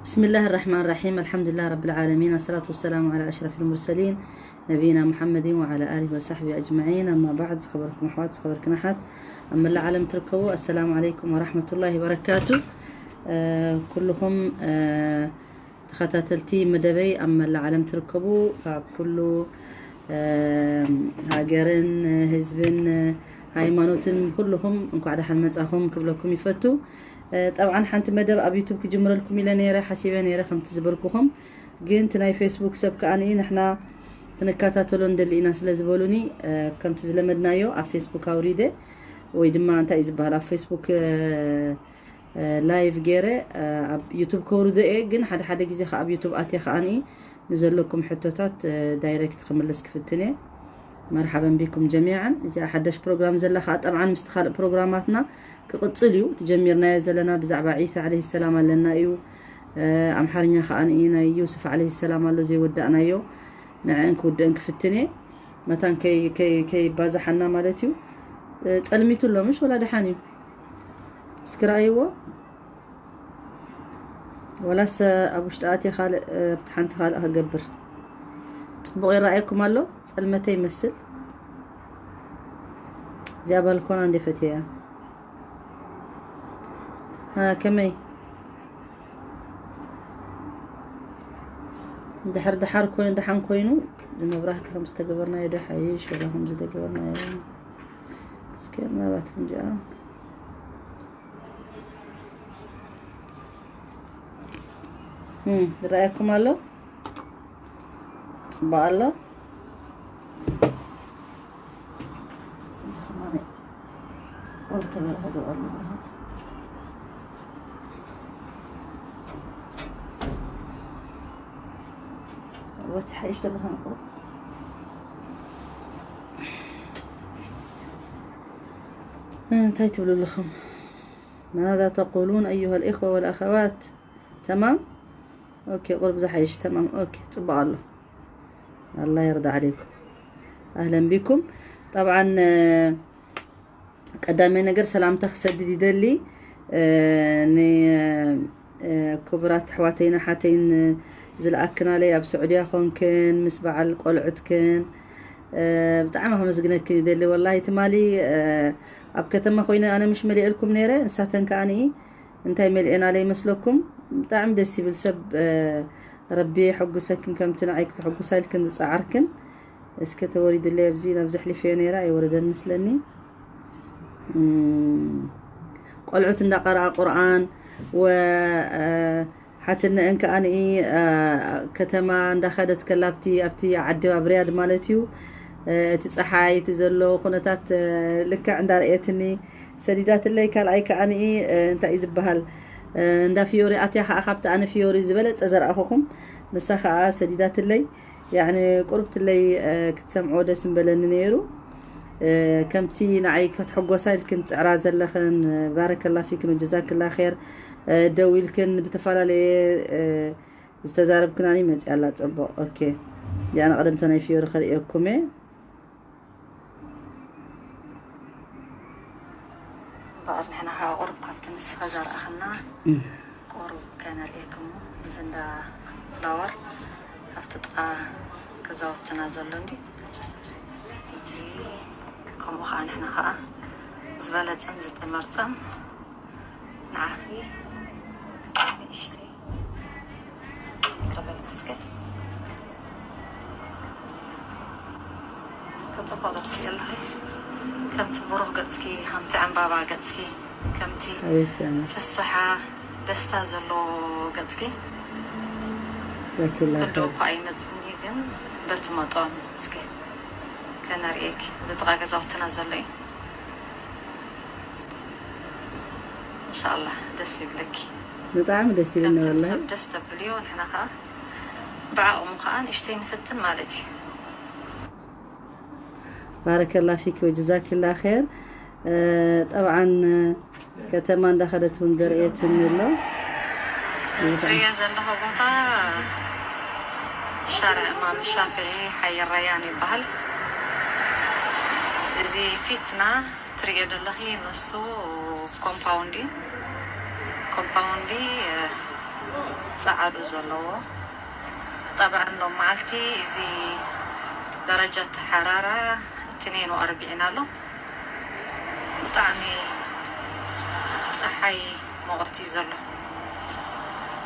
بسم الله الرحمن الرحيم. الحمد لله رب العالمين. الصلاة والسلام على أشرف المرسلين نبينا محمد وعلى آله وصحبه أجمعين. أما بعد، ዝኸበርኩም ኣሕዋት፣ ዝኸበርክን ኣሓት ኣብ መላእ ዓለም ትርከቡ፣ السلام عليكم ورحمة الله وبركاته. ኩልኹም ተኸታተልቲ መደበይ ኣብ መላእ ዓለም ትርከቡ፣ ካብ ኩሉ ሃገርን ህዝብን ሃይማኖትን ኩልኹም እንኳዕ ደሓን መጻኹም ክብለኩም ይፈቱ። ጠብዓን ሓንቲ መደብ ኣብ ዩቱብ ክጅምረልኩም ኢለ ነይረ፣ ሓሲበ ነይረ ከምቲ ዝበልኩኹም። ግን እቲ ናይ ፌስቡክ ሰብ ከኣ ንሕና ክንከታተሎ ንደሊ ኢና ስለ ዝበሉኒ፣ ከምቲ ዝለመድናዮ ኣብ ፌስቡክ ኣውሪደ፣ ወይ ድማ እንታይ እዩ ዝበሃል፣ ኣብ ፌስቡክ ላይቭ ገይረ ኣብ ዩቱብ ከውርዶ እየ። ግን ሓደ ሓደ ግዜ ከኣ ኣብ ዩቱብ ኣትየ ከኣ ንዘለኩም ሕቶታት ዳይሬክት ክምልስ ክፍትን እየ። መርሓበን ቢኩም ጀሚዓን። እዚኣ ሓደሽ ፕሮግራም ዘላ ከኣ ጠብዓን ምስቲ ካልእ ፕሮግራማትና ክቕጽል እዩ። እቲ ጀሚርናዮ ዘለና ብዛዕባ ዒሳ ዓለይሂ ሰላም ኣለና እዩ። ኣምሓርኛ ከኣ ናይ ዩሱፍ ዓለይሂ ሰላም ኣሎ ዘይወዳእናዮ። ንዕን ክውድእን ክፍትን እየ። መታን ከይ- ከይ- ከይባዛሓና ማለት እዩ። ጸልሚቱ ኣሎ ምሽ ወላ ደሓን እዩ? እስኪ ረኣይዎ። ወላስ ኣብ ውሽጢ ኣትየ ካልእ፣ ኣብቲ ሓንቲ ካልእ ክገብር? ጽቡቕ ይረኣየኩም ኣሎ? ጸልመተ ይመስል። እዚኣ ባልኮና እንደ ፈትያ። ሃ፣ ከመይ? ድሕር ድሓር ኮይኑ፣ ደሓን ኮይኑ፣ መብራህቲ ከም ዝተገበርናዮ ዶ ሓይሽ፣ ወላ ከም ዝተገበርናዮ? እስከ ምናልባት ከምዚኣ። እም፣ ይረኣየኩም ኣሎ? ጽቡቕ ኣሎ? እዚ ከማን ቁሩብ ተበርሃዶ ኣሎ ብርሃን። ወቲ ሓይሽ ዶ ብርሃን ቁሩብ። እንታይ ትብሉ ኣለኹም? ماذا تقولون أيها الإخوة والأخوات؟ تمام؟ أوكي، ቁሩብ ዝሓይሽ። تمام، أوكي، ጽቡቕ ኣሎ። الله يرضى عليكم. أهلا بكم. طبعا ቀዳማይ ነገር ሰላምታ ክሰድድ ይደሊ። ን ክቡራት ኣሕዋተይን ኣሓተይን ዝለኣክናለይ ኣብ ስዑድያ ኮንክን ምስ በዓል ቆልዑትክን ብጣዕሚ ከመስግነክን ይደሊ። ወላሂ ትማሊ ኣብ ከተማ ኮይነ ኣነ ምሽ መሊኤልኩም ነይረ፣ ንሳተን ከኣ እንታይ መሊኤናለይ ይመስለኩም? ብጣዕሚ ደስ ይብል። ሰብ ረቢ የሐጉሰክን ከምቲ ንዓይ ክትሕጉሳ ኢልክን ዝጸዓርክን። እስከ ተወሪዱለይ ኣብዚ ናብ ዘሕሊፈዮ ነይረ ኣይወረደን መስለኒ። እም፣ ቆልዑት እንዳቀረኣ ቁርኣን ወ ሓትነአን ከኣ ንኢ ከተማ እንዳኸደት ከላ ኣብቲ ኣብቲ ዓዲ ኣብ ሪያድ ማለት እዩ። እቲ ፀሓይ እቲ ዘሎ ኩነታት ልክዕ እንዳርኣየትኒ ሰዲዳትለይ። ካልኣይ ከኣ ንኢ እንታይ እዩ ዝበሃል እንዳ ፊዮሪ ኣትያ ከኣ ካብቲ ኣነ ፊዮሪ ዝበለፀ ዘርኣኹኹም ንሳ ከኣ ሰዲዳትለይ። ያዕኒ ቁርብትለይ ክትሰምዕዎ ደስ ምበለኒ ነይሩ። ከምቲ ንዓይ ከትሕጎሳ ኢልክን ትጽዕራ ዘለኽን ባረከላ ፊክን ወጀዛክላ ኸይር። ደው ኢልክን ብተፈላለየ ዝተዛረብክናኒ መጽእ ኣላ። ጽቡቕ፣ ኦኬ። ያነ ቀደምተ ናይ ፊዮሪ ከርእየኩም እየ። እምበኣር ንሕና ከዓ ቁሩብ ካብቲ ንስኻ ዘርኣኸና ቁሩብ ከነርእየኩም። እዚ እንዳ ፍላወር ኣብቲ ጥቓ ገዛውትና ዘሎ እንዲ። ሕጂ ከምኡ ኸዓ ንሕና ኸዓ ዝበለጸን ዝተመርጸን ንዓኺ ንእሽተይ ከበልጽኪ። ከጽብቕ ገጽኪ ኣለኺ። ከምቲ ብሩህ ገጽኪ፣ ከምቲ ዕምባባ ገጽኪ፣ ከምቲ ኣቤት ሻማ። ፍስሓ ደስታ ዘለዎ ገጽኪ። ዛኪላ ክንዶ ኸይር። እኳ ኣይመጽእን እዩ፣ ግን በቲ መጠኑ እስከ ከነርእየኪ። እዚ ጥቓ ገዛውትና ዘሎ እዩ። ኢንሻኣላህ ደስ ይብለኪ። ብጣዕሚ ደስ ይብለኒ ከምቲ ወላሂ። ንሰብ ደስ ተብልዮ፣ ንሕና ኸዓ ብዓቕሙ ኸዓ ንእሽተይ ንፍትን ማለት እዩ። ባረከላ ፊክ ወጀዛኪላ ኸይር። እ፣ ጠብዓን ከተማ እንዳኸደት እውን ዘርእየትኒ ኣሎ። እዚ ትርእዮ ዘለኹ ቦታ ሻርዕ እማም ሻፍዒ ሓይ ረያን ይበሃል። እዚ ፊትና ትርእዮ ዘለኺ ንሱ ኮምፓውንድ እዩ። ኮምፓውንድ፣ እ፣ ጸዓዱ ዘለዎ ጠብዓን ሎም መዓልቲ እዚ ደረጃ እቲ ሓራራ እትኔን ወኣርቢዒን ኣሎ። ብጣዕሚ ጸሓይ ሙቐት እዩ ዘሎ።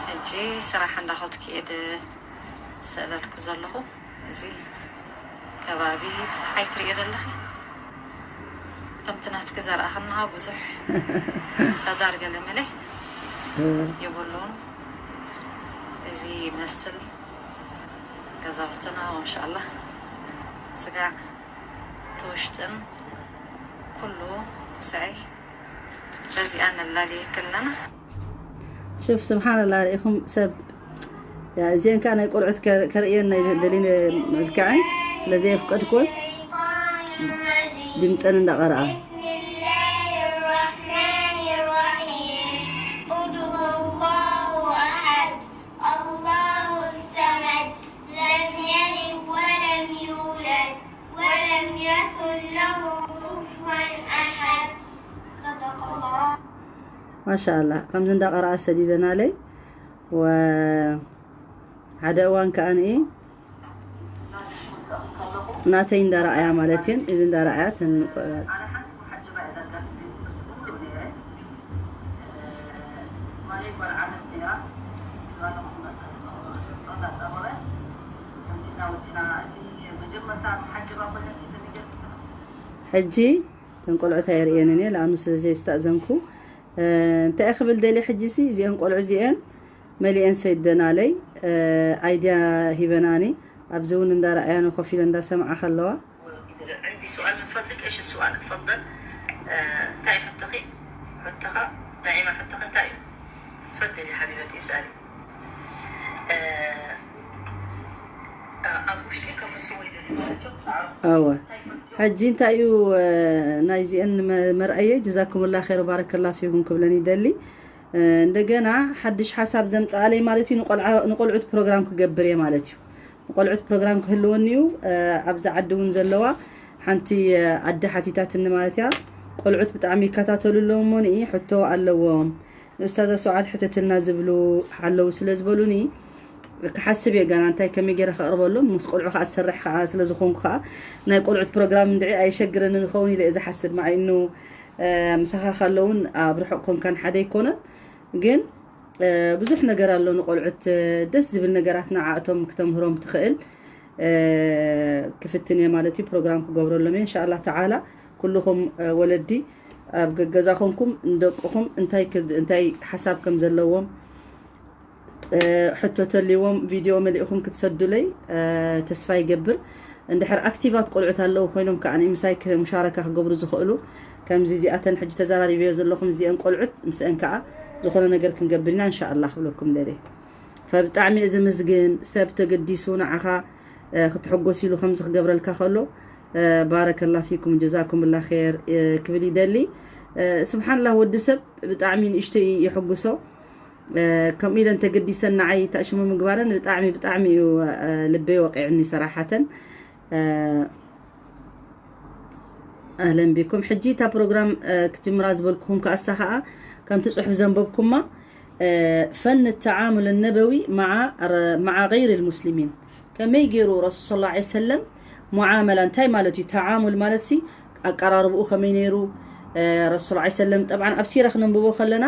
ሕጂ ስራሕ እንዳኸድኩ እየ ዝስእለልኩ ዘለኹ። እዚ ከባቢ ጸሓይ ትርእዮ ዘለኺ ከምቲ ናትኪ ዘርኣኽና ብዙሕ ኸዳር ገለ መለ የብሉን። እዚ ይመስል ገዛውትና ማሻኣላህ ስጋዕ ትውሽጥን ኩሉ ኩስዐይ በዚኣ ነላልየክለና። ሹፍ ስብሓንላ ርኢኹም ሰብ ያ፣ እዚአን ከዓ ናይ ቆልዑት ከር-፣ ከርእየን ናይ ደሊነ መልክዐን ስለ ዘየፍቀድኩን ድምፀን እንዳቐረኣ። بسم الله الرحمن الرحيم. قل هو الله أحد، الله الصمد، لم يلد ولم يولد، ولم يكن له كفوا أحد. صدق الله. ማሻኣላ ከምዚ እንዳቐረኣ ሰዲደናለይ። ወ-፣ ሓደ እዋን ከኣ ንኢ ናተይ እንዳረኣያ ማለት እየን። እዚ እንዳረኣያ ተን-፣ ሕጂ ተን ቆልዑት ኣየርእየንን እየ፣ ለኣኑ ስለ ዘየስተእዘንኩ። እ፣ እንታይ እየ ክብል ደልየ ሕጂ ሲ፣ እዚአን ቆልዑ እዚአን መሊአን ሰይደናለይ፣ እ፣ ኣይድያ ሂበናኒ። ኣብዚ እውን እንዳረኣያኒ ኮፍ ኢለን እንዳሰምዓ ከለዋ። عندي سؤال من فضلك، إيش السؤال؟ تفضل. آه، እንታይ ሕቶኺ? ሕቶኻ፣ ናዒማ፣ ሕቶኺ እንታይ እዩ? تفضلي حبيبتي، اسألي. آه، آه، ኣብ ውሽጢ ከፍስዎ ይደልዩ ማለት እዮም፣ ጻዕሮም። እወ። እንታይ ይፈልጥዮ? ሕጂ እንታይ እዩ፣ እ፣ ናይዚአን መ-፣ መርኣየ፣ ጀዛኩምላ ኸይር፣ ባረከላ ፊኩም ክብለን ይደሊ። እ፣ እንደገና ሓድሽ ሓሳብ ዘምጽኣለይ ማለት እዩ፣ ንቆልዓ-፣ ንቆልዑት ፕሮግራም ክገብር እየ ማለት እዩ። ንቆልዑት ፕሮግራም ክህልወኒ እዩ። እ፣ ኣብዚ ዓዲ እውን ዘለዋ ሓንቲ፣ እ፣ ኣደ ሓቲታትኒ ማለት እያ። ቆልዑት ብጣዕሚ ይከታተሉ ኣለዉ እሞ ንኢ ሕቶ ኣለዎም። ንኡስታዛ ሰውዓት ሕተትልና ዝብሉ ኣለዉ ስለ ዝበሉኒ፣ ክሓስብ እየ ገና እንታይ ከመይ ገይረ ከቕርበሎም። ምስ ቆልዑ ከኣ ዝሰርሕ ከኣ ስለ ዝኾንኩ ከኣ ናይ ቆልዑት ፕሮግራም እንድዒ ኣየሸግረንን ይኸውን ኢለ እየ ዝሓስብ። መዓይ እኑ፣ እ፣ ምሳኻ ከለውን ኣብ ርሑቕ ኮንካን ሓደ ኣይኮነን። ግን፣ እ፣ ብዙሕ ነገር ኣሎ ንቆልዑት፣ እ፣ ደስ ዝብል ነገራት ንዓእቶም ክተምህሮም ትኽእል። እ፣ ክፍትን እየ ማለት እዩ። ፕሮግራም ክገብረሎም እየ እንሻኣላህ ተዓላ። ኩልኹም፣ እ፣ ወለዲ ኣብ ገገዛ ኮንኩም ንደቅኹም እንታይ ክ-፣ እንታይ ሓሳብ ከም ዘለዎም፣ እ፣ ሕቶ ተልይዎም ቪድዮ መሊእኹም ክትሰዱለይ፣ እ፣ ተስፋ ይገብር። እንድሕር ኣክቲቫት ቆልዑት ኣለዉ ኮይኖም ከኣ ምሳይ ክ-፣ ሙሻረካ ክገብሩ ዝኽእሉ፣ ከምዚ እዚኣተን ሕጂ ተዘራሪበዮ ዘለኹም እዚአን ቆልዑት ምስአን ከኣ ዝኾነ ነገር ክንገብር ኢና እንሻኣላህ ክብለኩም ደልየ። ፈብጣዕሚ እየ ዘመስግን። ሰብ ተገዲሱ ንዓኻ፣ እ፣ ክትሕጎስ ኢሉ ከምዚ ክገብረልካ ከሎ፣ እ፣ ባረከላ ፊኩም ጀዛኩምላ ኸይር፣ እ፣ ክብል ይደሊ። እ፣ ስብሓንላህ ወዲ ሰብ ብጣዕሚ ንእሽተይ ይሕጉሶ። እ፣ ከምኡ ኢለን ተገዲሰን ንዓይ ተኣሽሙ ምግባረን ብጣዕሚ፣ ብጣዕሚ እዩ፣ እ፣ ልበይ ወቂዕኒ ሰራሓተን። እ፣ ኣህለን ቢኩም። ሕጂ እታ ፕሮግራም፣ እ፣ ክጅምራ ዝበልኩኹም ከኣሳ ከኣ ከምቲ ጽሑፍ ዘንበብኩማ ፈን ተዓሙል ነበዊ መዓ ገይር ልሙስሊሚን ከመይ ገይሩ ረሱል ስ ሰለም ሙዓመላ እንታይ ማለት እዩ? ተዓሙል ማለት ሲ ኣቀራርብኡ ከመይ ነይሩ? ረሱል ስ ሰለም ጠብዓን ኣብ ሲራ ክነንብቦ ከለና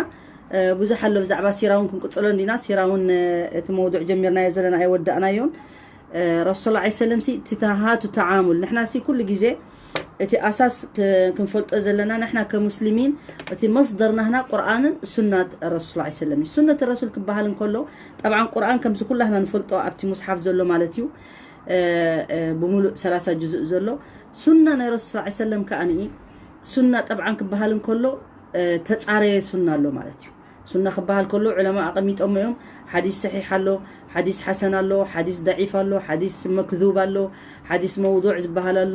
ብዙሕ ኣሎ። ብዛዕባ ሲራ እውን ክንቅፅሎ እንዲና። ሲራ እውን እቲ መውዱዕ ጀሚርናዮ ዘለና ኣይወዳእናዮን። ረሱል ስ ሰለም ሲ እቲ ተሃቱ ተዓሙል ንሕና ሲ ኩሉ ግዜ እቲ ኣሳስ ክንፈልጦ ዘለና ንሕና ከሙስሊሚን እቲ መስደር ናህና ቁርኣንን ሱናት ረሱል ስ ሰለም እዩ። ሱነት ረሱል ክበሃል እንከሎ ጠብዓን ቁርኣን ከምዚ ኩላህና ንፈልጦ ኣብቲ ሙስሓፍ ዘሎ ማለት እዩ። ብሙሉእ ሰላሳ ጅዙእ ዘሎ ሱና ናይ ረሱል ስ ሰለም ከኣ ንኢ ሱና ጠብዓን ክበሃል እንከሎ ተጻረየ ሱና ኣሎ ማለት እዩ። ሱና ክበሃል ከሎ ዑለማ ኣቐሚጦሞ እዮም። ሓዲስ ሰሒሕ ኣሎ፣ ሓዲስ ሓሰን ኣሎ፣ ሓዲስ ደዒፍ ኣሎ፣ ሓዲስ መክዙብ ኣሎ፣ ሓዲስ መውዱዕ ዝበሃል ኣሎ፣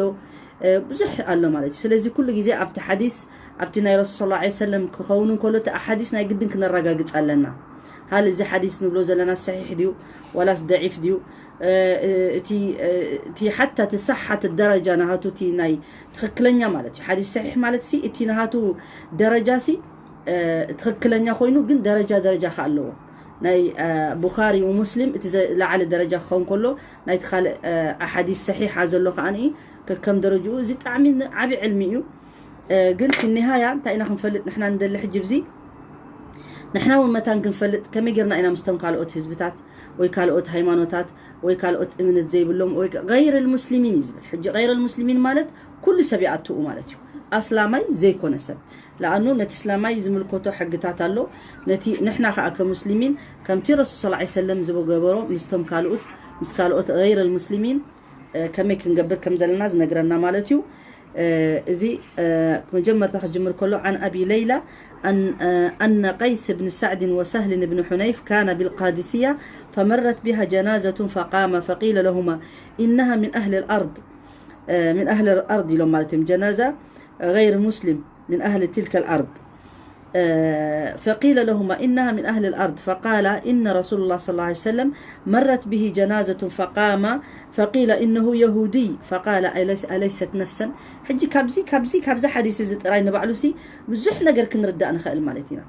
ብዙሕ ኣሎ ማለት እዩ። ስለዚ ኩሉ ግዜ ኣብቲ ሓዲስ ኣብቲ ናይ ረሱል ስ ሰለም ክኸውን እንከሎ እቲ ሓዲስ ናይ ግድን ክነረጋግጽ ኣለና። ሃል እዚ ሓዲስ ንብሎ ዘለና ሰሒሕ ድዩ ዋላስ ደዒፍ ድዩ? እቲ ሓታ እቲ ሰሓት ደረጃ ናሃቱ እቲ ናይ ትኽክለኛ ማለት እዩ። ሓዲስ ሰሒሕ ማለት ሲ እቲ ናሃቱ ደረጃ ሲ ትኽክለኛ ኮይኑ ግን ደረጃ ደረጃ ከ ኣለዎ። ናይ ቡኻሪ ወሙስሊም እቲ ዝለዓለ ደረጃ ክኸውን ከሎ ናይቲ ካልእ ኣሓዲስ ሰሒሓ ዘሎ ከኣ ከከም ደረጅኡ እዚ ጣዕሚ ዓቢ ዕልሚ እዩ። ግን ፊ ኒሃያ እንታይ ኢና ክንፈልጥ ንሕና ንደሊ ሕጂ ብዚ ንሕና እውን መታን ክንፈልጥ ከመይ ጌርና ኢና ምስቶም ካልኦት ህዝብታት ወይ ካልኦት ሃይማኖታት ወይ ካልኦት እምነት ዘይብሎም ወይ ገይር ልሙስሊሚን እዩ ዝብል። ሕጂ ገይር ልሙስሊሚን ማለት ኩሉ ሰብ ይኣትኡ ማለት እዩ። ኣስላማይ ዘይኮነ ሰብ ለኣኑ ነቲ እስላማይ ዝምልከቶ ሕግታት ኣሎ። ነቲ ንሕና ከኣ ከሙስሊሚን ከምቲ ረሱል ስ ሰለም ዝገበሮ ምስቶም ካልኦት ምስ ካልኦት ገይር ልሙስሊሚን ከመይ ክንገብር ከም ዘለና ዝነግረና ማለት እዩ። እዚ መጀመርታ ክጅምር ከሎ عن أبي ليلى أن قيس بن سعد وسهل بن حنيف كان بالقادسية فمرت بها جنازة فقام فقيل لهما إنها من أهل الأرض من أهل الأرض ኢሎም ማለት እዮም። جنازة غير مسلم من أهل تلك الأرض فقيل لهما إنها من أهل الأرض فقال إن رسول الله صلى الله عليه وسلم مرت به جنازة فقام فقيل إنه يهودي فقال أليست نفسا. ሕጂ ካብዚ ካብዚ ካብዚ ሓዲስ እዚ ጥራይ ንባዕሉ ሲ ብዙሕ ነገር ክንርዳእ ንኽእል ማለት ኢና።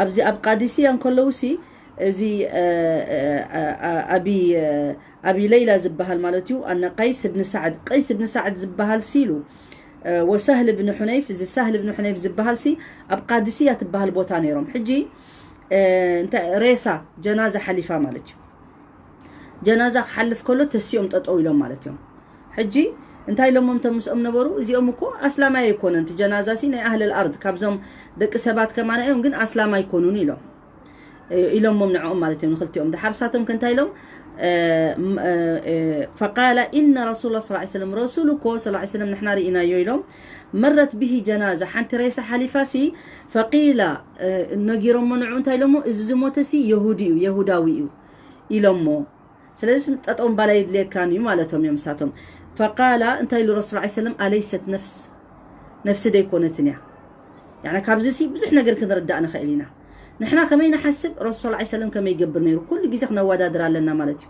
ኣብዚ ኣብ ቃዲስያ እንከለዉ ሲ እዚ ኣቢ ኣቢ ለይላ ዝበሃል ማለት እዩ። ኣነ ቀይስ እብኒ ሳዕድ ቀይስ እብኒ ሳዕድ ዝበሃል ሲሉ ወሳህል ብን ሑነይፍ እዚ ሳህል ብን ሑነይፍ ዝበሃል ሲ ኣብ ቃድስያ ትበሃል ቦታ ነይሮም። ሕጂ እንተ ሬሳ ጀናዛ ሓሊፋ ማለት እዩ። ጀናዛ ክሓልፍ ከሎ ተሲኦም ጠጠው ኢሎም ማለት እዮም። ሕጂ እንታይ ኢሎሞም እቶም ምስኦም ነበሩ? እዚኦም እኮ ኣስላማይ ኣይኮነን፣ እቲ ጀናዛ ሲ ናይ ኣህለል ኣርድ ካብዞም ደቂ ሰባት ከማና እዮም፣ ግን ኣስላም ኣይኮኑን ኢሎም ኢሎሞም ንዕኦም ማለት እዮም ንክልቲኦም። ድሓር ሳቶም ከ እንታይ ኢሎም? ፈቃለ ኢነ ረሱል ላ ስ ሰለም ረሱል እኮ ስ ሰለም ንሕና ርኢናዮ ኢሎም። መረት ብሂ ጀናዛ ሓንቲ ሬሳ ሓሊፋ ሲ ፈቂላ ነጊሮሞ ንዑ እንታይ ኢሎሞ? እዚ ዝሞተ ሲ የሁዲ እዩ የሁዳዊ እዩ ኢሎሞ። ስለዚ ጠጠው ምባል ኣየድልየካን እዩ ማለቶም እዮም ንሳቶም። ፈቃላ እንታይ ኢሉ ረሱል ላ ሰለም ኣለይሰት ነፍስ ነፍሲ ደይኮነትን እያ። ያዕኒ ካብዚ ሲ ብዙሕ ነገር ክንርዳእ ንኽእል ኢና። ንሕና ከመይ ንሓስብ ረሱል ላ ሰለም ከመይ ይገብር ነይሩ ኩሉ ግዜ ክነወዳድር ኣለና ማለት እዩ።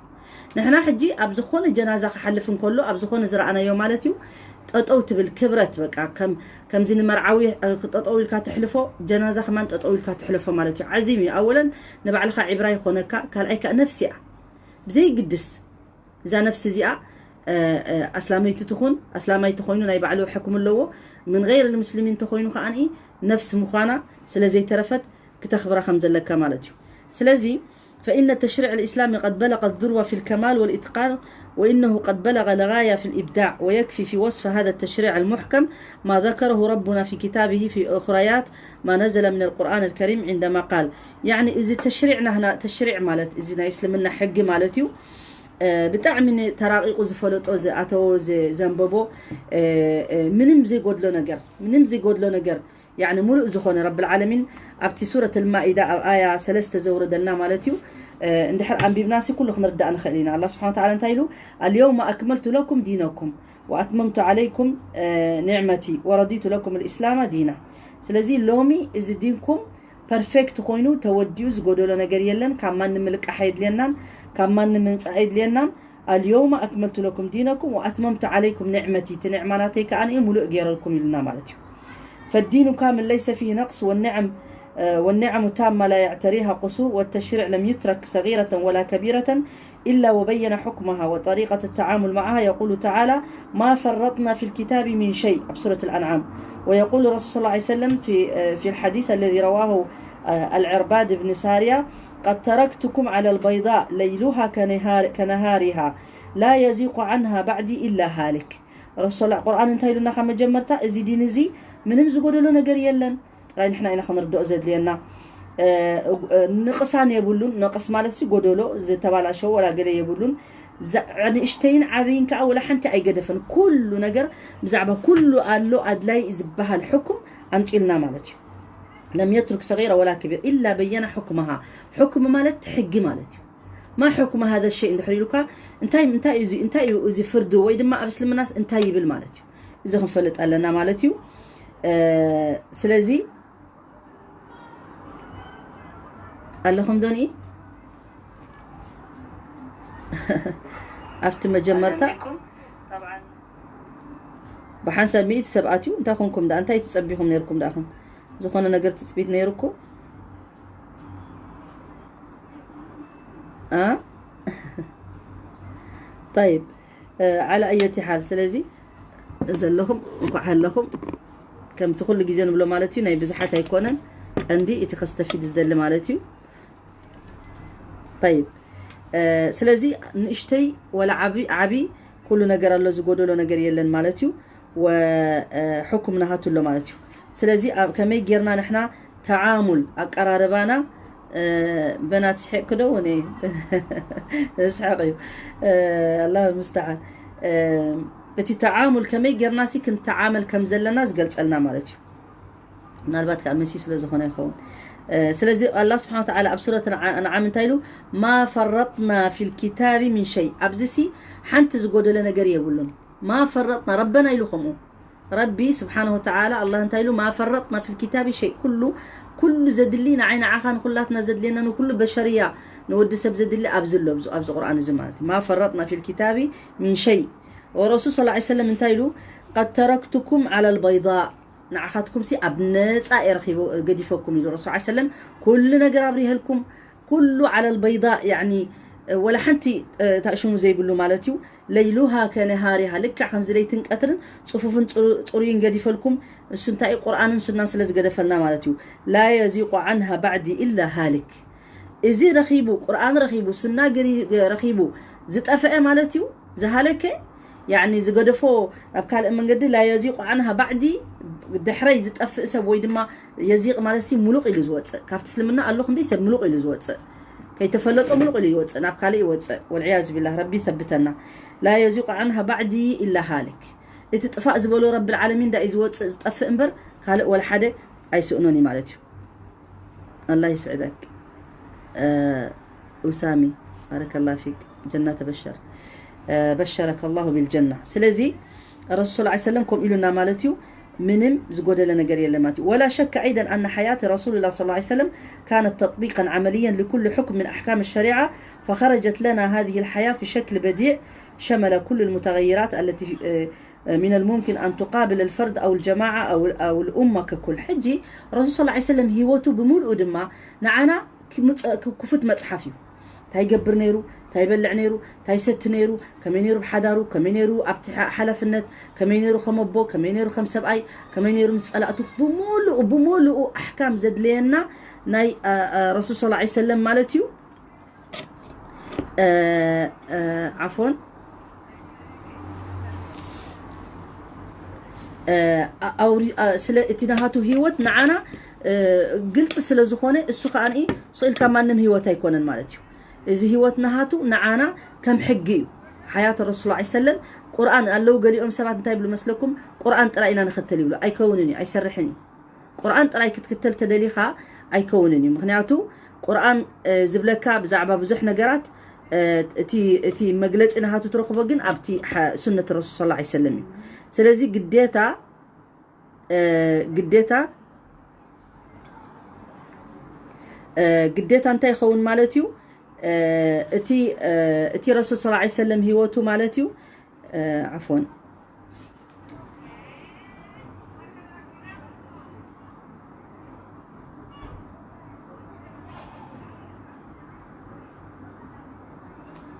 ንሕና ሕጂ ኣብ ዝኾነ ጀናዛ ክሓልፍ እንከሎ ኣብ ዝኾነ ዝረኣናዮ ማለት እዩ ጠጠው ትብል ክብረት በቃ ከም ከምዚ ንመርዓዊ ጠጠው ኢልካ ትሕልፎ ጀናዛ ከማን ጠጠው ኢልካ ትሕልፎ ማለት እዩ። ዓዚም እዩ። ኣወለን ንባዕልካ ዒብራ ይኾነካ ካልኣይ ከዓ ነፍሲ እያ። ብዘይግድስ እዛ ነፍሲ እዚኣ ኣስላመይቲ ትኹን ኣስላማይ ተኾይኑ ናይ ባዕሉ ሕኩም ኣለዎ። ምን ገይር ልሙስሊሚን ተኾይኑ ከዓኒ ነፍሲ ምዃና ስለ ዘይተረፈት ክተኽብራ ከም ዘለካ ማለት እዩ። ስለዚ فإن التشريع الإسلامي قد بلغ الذروة في الكمال والإتقان وإنه قد بلغ الغاية في الإبداع ويكفي في وصف هذا التشريع المحكم ما ذكره ربنا في كتابه في أخريات ما نزل من القرآن الكريم عندما قال يعني እዚ ተሽሪዕ ናህና ተሽሪዕ ማለት እዚ ናይ እስልምና ሕጊ ማለት እዩ። ብጣዕሚ ተራቂቁ ዝፈለጦ ዝኣተዎ ዘንበቦ ምንም ዘይጎድሎ ነገር ምንም ዘይጎድሎ ነገር ያኒ ሙሉእ ዝኾነ ረብል ዓለሚን ኣብቲ ሱረት ልማኢዳ ኣብ ኣያ ሰለስተ ዘውረደልና ማለት እዩ። እንድሕር ኣንቢብናሲ ኩሉ ክንርዳእ ንኽእል ኢና። ኣላ ስብሓን ተዓላ እንታይ ኢሉ? ኣልየውመ ኣክመልቱ ለኩም ዲነኩም ወኣትመምቱ ዓለይኩም ኒዕመቲ ወረዲቱ ለኩም ልእስላማ ዲና። ስለዚ ሎሚ እዚ ዲንኩም ፐርፌክት ኮይኑ ተወዲኡ ዝጎደሎ ነገር የለን። ካብ ማንም ምልቃሕ ኣየድልየናን ካብ ማንም ምምፃእ ኣየድልየናን። ኣልየውመ ኣክመልቱ ለኩም ዲነኩም ወኣትመምቱ ዓለይኩም ኒዕመቲ እቲ ኒዕማ ናተይ ከዓ ንኢ ሙሉእ ገይረልኩም ኢሉና ማለት እዩ። ፈዲኑ ካምል ለይሰ ፊህ ነቅስ ወኒዕም والنعم التامة لا يعتريها قصور، والتشريع لم يترك صغيرة ولا كبيرة إلا وبين حكمها وطريقة التعامل معها. يقول تعالى: ما فرطنا في الكتاب من شيء، في سورة الأنعام. ويقول الرسول صلى الله عليه وسلم في في الحديث الذي رواه العرباد بن سارية: قد تركتكم على البيضاء ليلها كنهار كنهارها لا يزيغ عنها بعدي إلا هالك. ረሱል ቁርኣን እንታይ ኢሉና ካብ መጀመርታ? እዚ ዲን እዚ ምንም ዝጎደሎ ነገር የለን። ጥራይ ንሕና ኢና ክንርድኦ ዘድልየና። ንቕሳን የብሉን። ነቕስ ማለት ሲ ጎደሎ፣ ዝተባላሸው ወላ ገለ የብሉን። ንእሽተይን ዓብይን ከዓ ወላ ሓንቲ ኣይገደፈን። ኩሉ ነገር ብዛዕባ ኩሉ ኣሎ ኣድላይ ዝበሃል ሕኩም ኣምፂልና ማለት እዩ። ለም የትሩክ ሰጊራ ወላ ክቢር ኢላ በየና ሕኩመሃ። ሕኩም ማለት ሕጊ ማለት እዩ። ማ ሕኩም ሃذا الشيء እንድሕር ኢሉካ እንታይ እንታይ እዩ እዚ እንታይ እዩ እዚ ፍርዲ ወይ ድማ ኣብ እስልምናስ እንታይ ይብል ማለት እዩ። እዚ ክንፈልጥ ኣለና ማለት እዩ። ስለዚ ኣለኹም ዶኒ ኣብቲ መጀመርታ ብሓንሳብ ሚእቲ ሰባት እዩ። እንታይ ኮንኩም ደኣ እንታይ ትጸቢኹም ነርኩም ደኣኹም? ዝኾነ ነገር ትጽቢት ነይሩኩም? አ طيب على أي حال ስለዚ ዘለኹም እንኳዕ ኣለኹም። ከምቲ ኩሉ ግዜ ንብሎ ማለት እዩ ናይ ብዙሓት ኣይኮነን። ቀንዲ እቲ ከስተፊድ ዝደሊ ማለት እዩ። طيب ስለዚ ንእሽተይ ወላ ዓቢ ዓቢ ኩሉ ነገር ኣሎ፣ ዝጎደሎ ነገር የለን ማለት እዩ። ወሕኩም ናሃቱ ኣሎ ማለት እዩ። ስለዚ ከመይ ጌርና ንሕና ተዓሙል ኣቀራርባና በናት ስሒቅ ክደው እኔ ስሕቅ እዩ። ኣላ ምስተዓን እቲ ተዓሙል ከመይ ጌርና ሲ ክንተዓመል ከም ዘለና ዝገልጸልና ማለት እዩ። ምናልባት ከዓ መሲዩ ስለ ዝኾነ ይኸውን። ስለዚ ኣላ ስብሓን ተዓላ ኣብ ሱረት ንዓም እንታይ ኢሉ? ማ ፈረጥና ፊ ልኪታቢ ምን ሸይ። ኣብዚ ሲ ሓንቲ ዝጎደለ ነገር የብሉን። ማ ፈረጥና ረበና ኢሉ ከምኡ ረቢ ስብሓን ወተዓላ ኣላ እንታይ ኢሉ? ማ ፈረጥና ፊ ልኪታቢ ሸይ። ኩሉ ኩሉ ዘድሊ ንዓይ ንዓኻ ንኩላትና ዘድልየና ንኩሉ በሸርያ ንወዲ ሰብ ዘድሊ ኣብዚ ኣሎ ኣብዚ ቁርኣን እዚ ማለት እዩ። ማ ፈረጥና ፊ ልኪታቢ ምን ሸይ። ወረሱል ስ ሰለም እንታይ ኢሉ? ቀድ ተረክቱኩም ዓላ ልበይዳእ ንዓኻትኩም ሲ ኣብ ነጻ እየ ረኺቦ ገዲፈኩም ኢሉ ረሱል ስ ሰለም። ኩሉ ነገር ኣብሪሀልኩም ኩሉ ዓላ ልበይዳእ ያኒ ወላ ሓንቲ ታእሽሙ ዘይብሉ ማለት እዩ። ለይሉሃ ከነሃሪሃ ልክዕ ከምዚ ለይትን ቀትርን ጽፉፍን ጽሩይን ገዲፈልኩም። እሱ እንታይ እዩ? ቁርኣንን ሱናን ስለ ዝገደፈልና ማለት እዩ። ላ የዚቁ ዓንሃ ባዕዲ ኢላ ሃልክ። እዚ ረኺቡ ቁርኣን ረኺቡ ሱና ረኺቡ ዝጠፈአ ማለት እዩ። ዝሃለከ ያኒ ዝገደፎ ናብ ካልእ መንገዲ ላ የዚቁ ዓንሃ ባዕዲ ድሕረይ ዝጠፍእ ሰብ ወይ ድማ የዚቅ ማለት ሲ ሙሉቅ ኢሉ ዝወፅእ ካብቲ እስልምና ኣሎ ክንደይ ሰብ ሙሉቅ ኢሉ ዝወፅእ ከይተፈለጦ ሙሉቅ ኢሉ ይወፅእ ናብ ካልእ ይወፅእ ወልዕያዙ ቢላህ ረቢ ይሰብተና። ላ የዚቁ ዓንሃ ባዕዲ ኢላ ሃልክ። እቲ ጥፋእ ዝበሎ ረቢ ልዓለሚን ዳ እዩ ዝወፅእ ዝጠፍእ እምበር ካልእ ወላ ሓደ ኣይስእኖን እዩ ማለት እዩ። ኣላ ይስዕደክ ኡሳሚ ባረከላ ፊክ ጀና ተበሸር በሸረከ ላሁ ቢልጀና። ስለዚ ረሱል ስ ሰለም ከምኡ ኢሉና ማለት እዩ። ምንም ዝጎደለ ነገር የለ ማለት እዩ። ولا شك أيضا أن حياة رسول الله صلى الله عليه وسلم كانت تطبيقا عمليا لكل حكم من أحكام الشريعة، فخرجت لنا هذه الحياة في شكل بديع شمل كل المتغيرات التي من الممكن أن تقابل الفرد أو الجماعة أو أو الأمة ككل. ሕጂ ረሱል ስ ሰለም ህይወቱ ብምልኡ ድማ ንዓና ክፉት መፅሓፍ እዩ። እንታይ ይገብር ነይሩ፣ እንታይ ይበልዕ ነይሩ፣ እንታይ ይሰቲ ነይሩ፣ ከመይ ነይሩ ብሓዳሩ፣ ከመይ ነይሩ ኣብቲ ሓላፍነት፣ ከመይ ነይሩ ከም ኣቦ፣ ከመይ ነይሩ ከም ሰብኣይ፣ ከመይ ነይሩ ምስ ፀላእቱ፣ ብምሉኡ ብምሉኡ ኣሕካም ዘድለየና ናይ ረሱል ስ ሰለም ማለት እዩ። ዓፎን ስለ እቲ ናሃቱ ህይወት ንዓና ግልፂ ስለ ዝኾነ እሱ ከዓ ስኢልካ ማንም ህይወት ኣይኮነን ማለት እዩ። እዚ ህይወት ናሃቱ ንዓና ከም ሕጊ እዩ። ሓያት ረሱል ላ ሰለም ቁርኣን ኣለዉ። ገሊኦም ሰባት እንታይ ይብሉ መስለኩም? ቁርኣን ጥራይ ኢና ንኸተል ይብሉ። ኣይከውንን እዩ፣ ኣይሰርሕን እዩ። ቁርኣን ጥራይ ክትክተል ተደሊኻ ኣይከውንን እዩ። ምክንያቱ ቁርኣን ዝብለካ ብዛዕባ ብዙሕ ነገራት እቲ መግለፂ ናሃቱ ትረኽቦ ግን ኣብቲ ሱነት ረሱል ላ ሰለም እዩ። ስለዚ ግዴታ ግዴታ ግዴታ እንታይ ይኸውን ማለት እዩ? እቲ እቲ ረሱል ስ ሰለም ህይወቱ ማለት እዩ። ዓፎን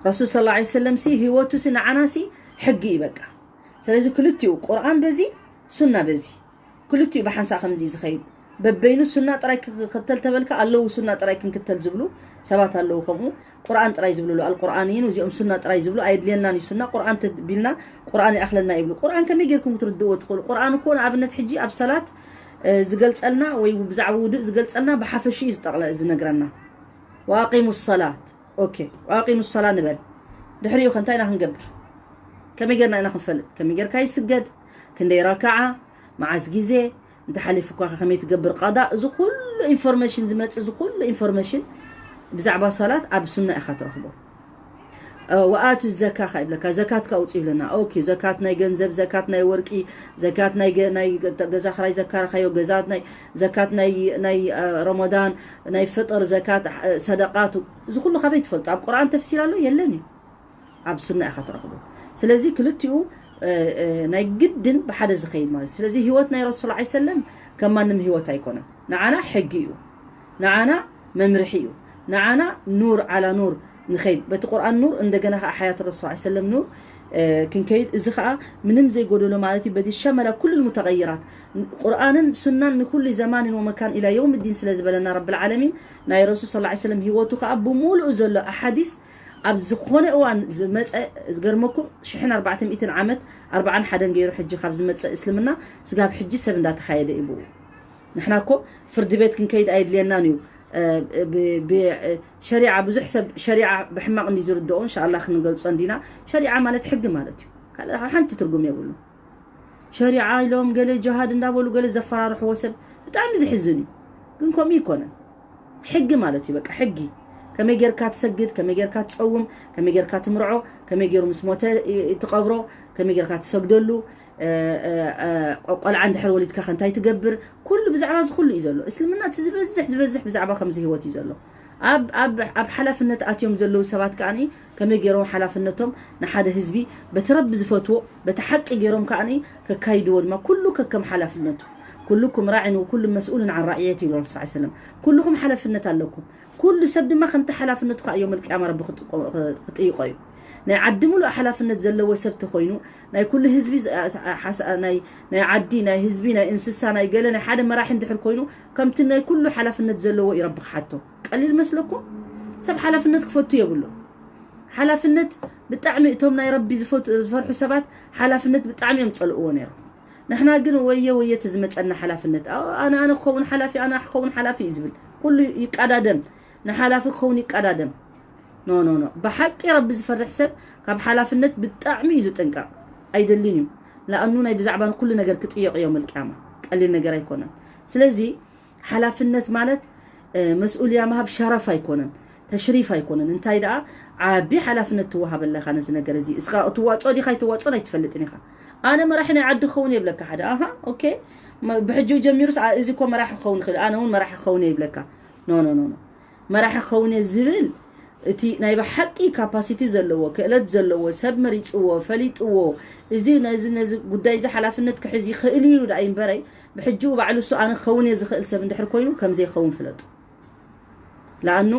ረሱል ስለ ላ ሰለም ሲ ህይወቱ ሲ ንዓና ሲ ሕጊ እዩ በቃ። ስለዚ ክልቲኡ ቁርኣን በዚ ሱና በዚ ክልቲኡ ብሓንሳእ ከምዚ እዩ ዝኸይድ። በበይኑ ሱና ጥራይ ክክተል ተበልካ ኣለዉ፣ ሱና ጥራይ ክንክተል ዝብሉ ሰባት ኣለዉ። ከምኡ ቁርኣን ጥራይ ዝብሉ ኣሉ። ኣልቁርኣንይን እዚኦም ሱና ጥራይ ዝብሉ ኣየድልየናን እዩ ሱና፣ ቁርኣን ተቢልና ቁርኣን ይኣኽለና ይብሉ። ቁርኣን ከመይ ጌርኩም ክትርድእዎ ትኽእሉ? ቁርኣን እኮ ንኣብነት ሕጂ ኣብ ሰላት ዝገልጸልና ወይ ብዛዕባ ውዱእ ዝገልጸልና ብሓፈሽኡ እዩ ዝጠቕለ ዝነግረና። ወኣቂሙ ሰላት። ኦኬ፣ ወኣቂሙ ሰላ ንበል። ድሕሪኡ ከ እንታይ ኢና ክንገብር? ከመይ ጌርና ኢና ክንፈልጥ? ከመይ ጌርካ ይስገድ? ክንደይ ረክዓ? መዓስ ግዜ? እንተ ሓሊፉካ ከ ከመይ ትገብር ቀዳእ? እዚ ኩሉ ኢንፎርሜሽን ዝመጽእ፣ እዚ ኩሉ ኢንፎርሜሽን ብዛዕባ ሰላት ኣብ ሱና ኢኻ ትረኽቦ። እ፣ ወኣቱ ዘካ ከ ይብለካ፣ ዘካት ከ ኣውጽኡ ይብለና። ኦኬ፣ ዘካት ናይ ገንዘብ፣ ዘካት ናይ ወርቂ፣ ዘካት ናይ ገ-፣ ናይ ገ-፣ ገዛ ክራይ ዘካረኻዮ፣ ገዛት ናይ፣ ዘካት ናይ፣ ናይ፣ እ፣ ረመዳን፣ ናይ ፍጥር፣ ዘካት፣ እ፣ ሰደቃቱ፣ እዚ ኩሉ ካበይ ትፈልጦ? ኣብ ቁርኣን ተፍሲር ኣሎ? የለን እዩ። ኣብ ሱና ኢኻ ትረኽቦ። ስለዚ ክልቲኡ፣ እ፣ እ፣ ናይ ግድን ብሓደ ዝኸይድ ማለት እዩ። ስለዚ ህይወት ናይ ረሱል ላ ሰለም ከም ማንም ህይወት ኣይኮነን። ንዓና ሕጊ እዩ። ንዓና መምርሒ እዩ። ንዓና ኑር ዓላ ኑር ንኸይድ። በቲ ቁርኣን ኑር፣ እንደገና ከኣ ሓያት ረሱል ላ ሰለም ኑር፣ እ፣ ክንከይድ። እዚ ከኣ ምንም ዘይጎደሎ ማለት እዩ። በዚ ሸመላ ኩሉ ሙተቀይራት ቁርኣንን ሱናን ንኩሉ ዘማንን ወመካን ኢላ የውም ዲን ስለ ዝበለና ረብል ዓለሚን፣ ናይ ረሱል ስለ ላ ሰለም ህይወቱ ከኣ ብምሉኡ ዘሎ ኣሓዲስ ኣብ ዝኾነ እዋን ዝመጸ፣ ዝገርመኩም ሽሕን ኣርባዕተ ሚእትን ዓመት፣ ኣርባዓን ሓደን ገይሩ ሕጂ ካብ ዝመጸ እስልምና ስጋብ ሕጂ ሰብ እንዳተኻየደ እዩ ብኡ። ንሕና እኮ ፍርዲ ቤት ክንከይድ ኣየድልየናን እዩ። እ፣ ብ-፣ ብ-፣ እ፣ ሸሪዓ ብዙሕ ሰብ ሸሪዓ ብሕማቕ እንዲ ዝርድኦ፣ እንሻኣላ ክንገልጾ እንዲና። ሸሪዓ ማለት ሕጊ ማለት እዩ። ካልእ ሓንቲ ትርጉም የብሉ። ሸሪዓ ኢሎም ገለ ጅሃድ እንዳበሉ ገለ ዘፈራርሕዎ ሰብ ብጣዕሚ ዝሕዝን እዩ። ግን ከምኡ ይኮነን። ሕጊ ማለት እዩ በቃ ሕጊ። ከመይ ጌርካ ትሰግድ፣ ከመይ ጌርካ ትጸውም፣ ከመይ ጌርካ ትምርዖ፣ ከመይ ጌሩ ምስ ሞተ ይ-፣ ትቐብሮ፣ ከመይ ጌርካ ትሰግደሉ፣ እ፣ እ፣ እ፣ ቆ-፣ ቆልዓ እንድሕር ወሊድካ ከ እንታይ ትገብር፣ ኩሉ ብዛዕባ እዚ ኩሉ እዩ ዘሎ። እስልምና እቲ ዝበዝሕ፣ ዝበዝሕ ብዛዕባ ከምዚ ህይወት እዩ ዘሎ። ኣብ፣ ኣብ፣ ኣብ ሓላፍነት ኣትዮም ዘለዉ ሰባት ከኣ ከመይ ጌሮም ሓላፍነቶም ንሓደ ህዝቢ በቲ ረቢ ዝፈትዎ፣ በቲ ሓቂ ጌሮም ከኣ ከካይድዎ ድማ ኩሉ ከከም ሓላፍነቱ። ኩልኩም ራዕን ወኩሉ መስኡልን ዓን ራዕየት ይብሎ ረሱል ሰለም። ኩልኹም ሓላፍነት ኣለኩም። ኩሉ ሰብ ድማ ከምቲ ሓላፍነቱ ከኣ የውመል ቅያማ ረቢ ክጥቆ-፣ ክጥይቆ እዩ። ናይ ዓዲ ሙሉእ ሓላፍነት ዘለዎ ሰብ ተኾይኑ፣ ናይ ኩሉ ህዝቢ ዝ-፣ ሓሳ-፣ ናይ፣ ናይ ዓዲ፣ ናይ ህዝቢ፣ ናይ እንስሳ፣ ናይ ገለ፣ ናይ ሓደ መራሒ እንድሕር ኮይኑ፣ ከምቲ ናይ ኩሉ ሓላፍነት ዘለዎ እዩ ረቢ ክሓቶ። ቀሊል መስለኩም? ሰብ ሓላፍነት ክፈቱ የብሉ። ሓላፍነት ብጣዕሚ እቶም ናይ ረቢ ዝፈቱ-፣ ዝፈርሑ ሰባት ሓላፍነት ብጣዕሚ እዮም ጸልእዎ ነይሮም። ንሕና ግን ወየ ወየ እቲ ዝመጸና ሓላፍነት፣ ኣው፣ ኣነ፣ ኣነ ክኸውን ሓላፊ፣ ኣነ ክኸውን ሓላፊ እዩ ዝብል። ኩሉ ይቃዳደም፣ ንሓላፊ ክኸውን ይቃዳደም። ኖ፣ ኖ፣ ኖ። ብሓቂ ረቢ ዝፈርሕ ሰብ ካብ ሓላፍነት ብጣዕሚ እዩ ዝጥንቀቕ። ኣይደልን እዩ። ለኣኑ ናይ ብዛዕባ ንኩሉ ነገር ክጥየቕ እዮም ኣልቅያማ። ቀሊል ነገር ኣይኮነን። ስለዚ ሓላፍነት ማለት፣ እ፣ መስኡልያ ምሃብ ሸረፍ ኣይኮነን፣ ተሽሪፍ ኣይኮነን። እንታይ ደኣ ዓቢ ሓላፍነት ትወሃበለካ ነዚ ነገር እዚ። እስኻ ትዋጾ ዲኻ ኣይትዋጾን ኣይትፈልጥን ኢኻ። ኣነ መራሒ ናይ ዓዲ ክኸውን እየ ይብለካ ሓደ። ኣሃ፣ ኦኬ። መ-፣ ብሕጂ ጀሚሩስ፣ ኣ-፣ እዚ እኮ መራሒ ክኸውን ይኽእል፣ ኣነ እውን መራሒ ክኸውን እየ ይብለካ። ኖ፣ ኖ፣ ኖ፣ ኖ። መራሒ ክኸውን እየ ዝብል እቲ ናይ ብሓቂ ካፓሲቲ ዘለዎ፣ ክእለት ዘለዎ፣ ሰብ መሪጽዎ፣ ፈሊጥዎ፣ እዚ ነዚ፣ ነዚ ጉዳይ እዚ ሓላፍነት ክሕዝ ይኽእል እዩ ደኣ እምበረይ፣ ብሕጂኡ ባዕሉ እሱ ኣነ ክኸውን እየ ዝኽእል ሰብ እንድሕር ኮይኑ፣ ከም ዘይኸውን ፍለጡ። ለኣኑ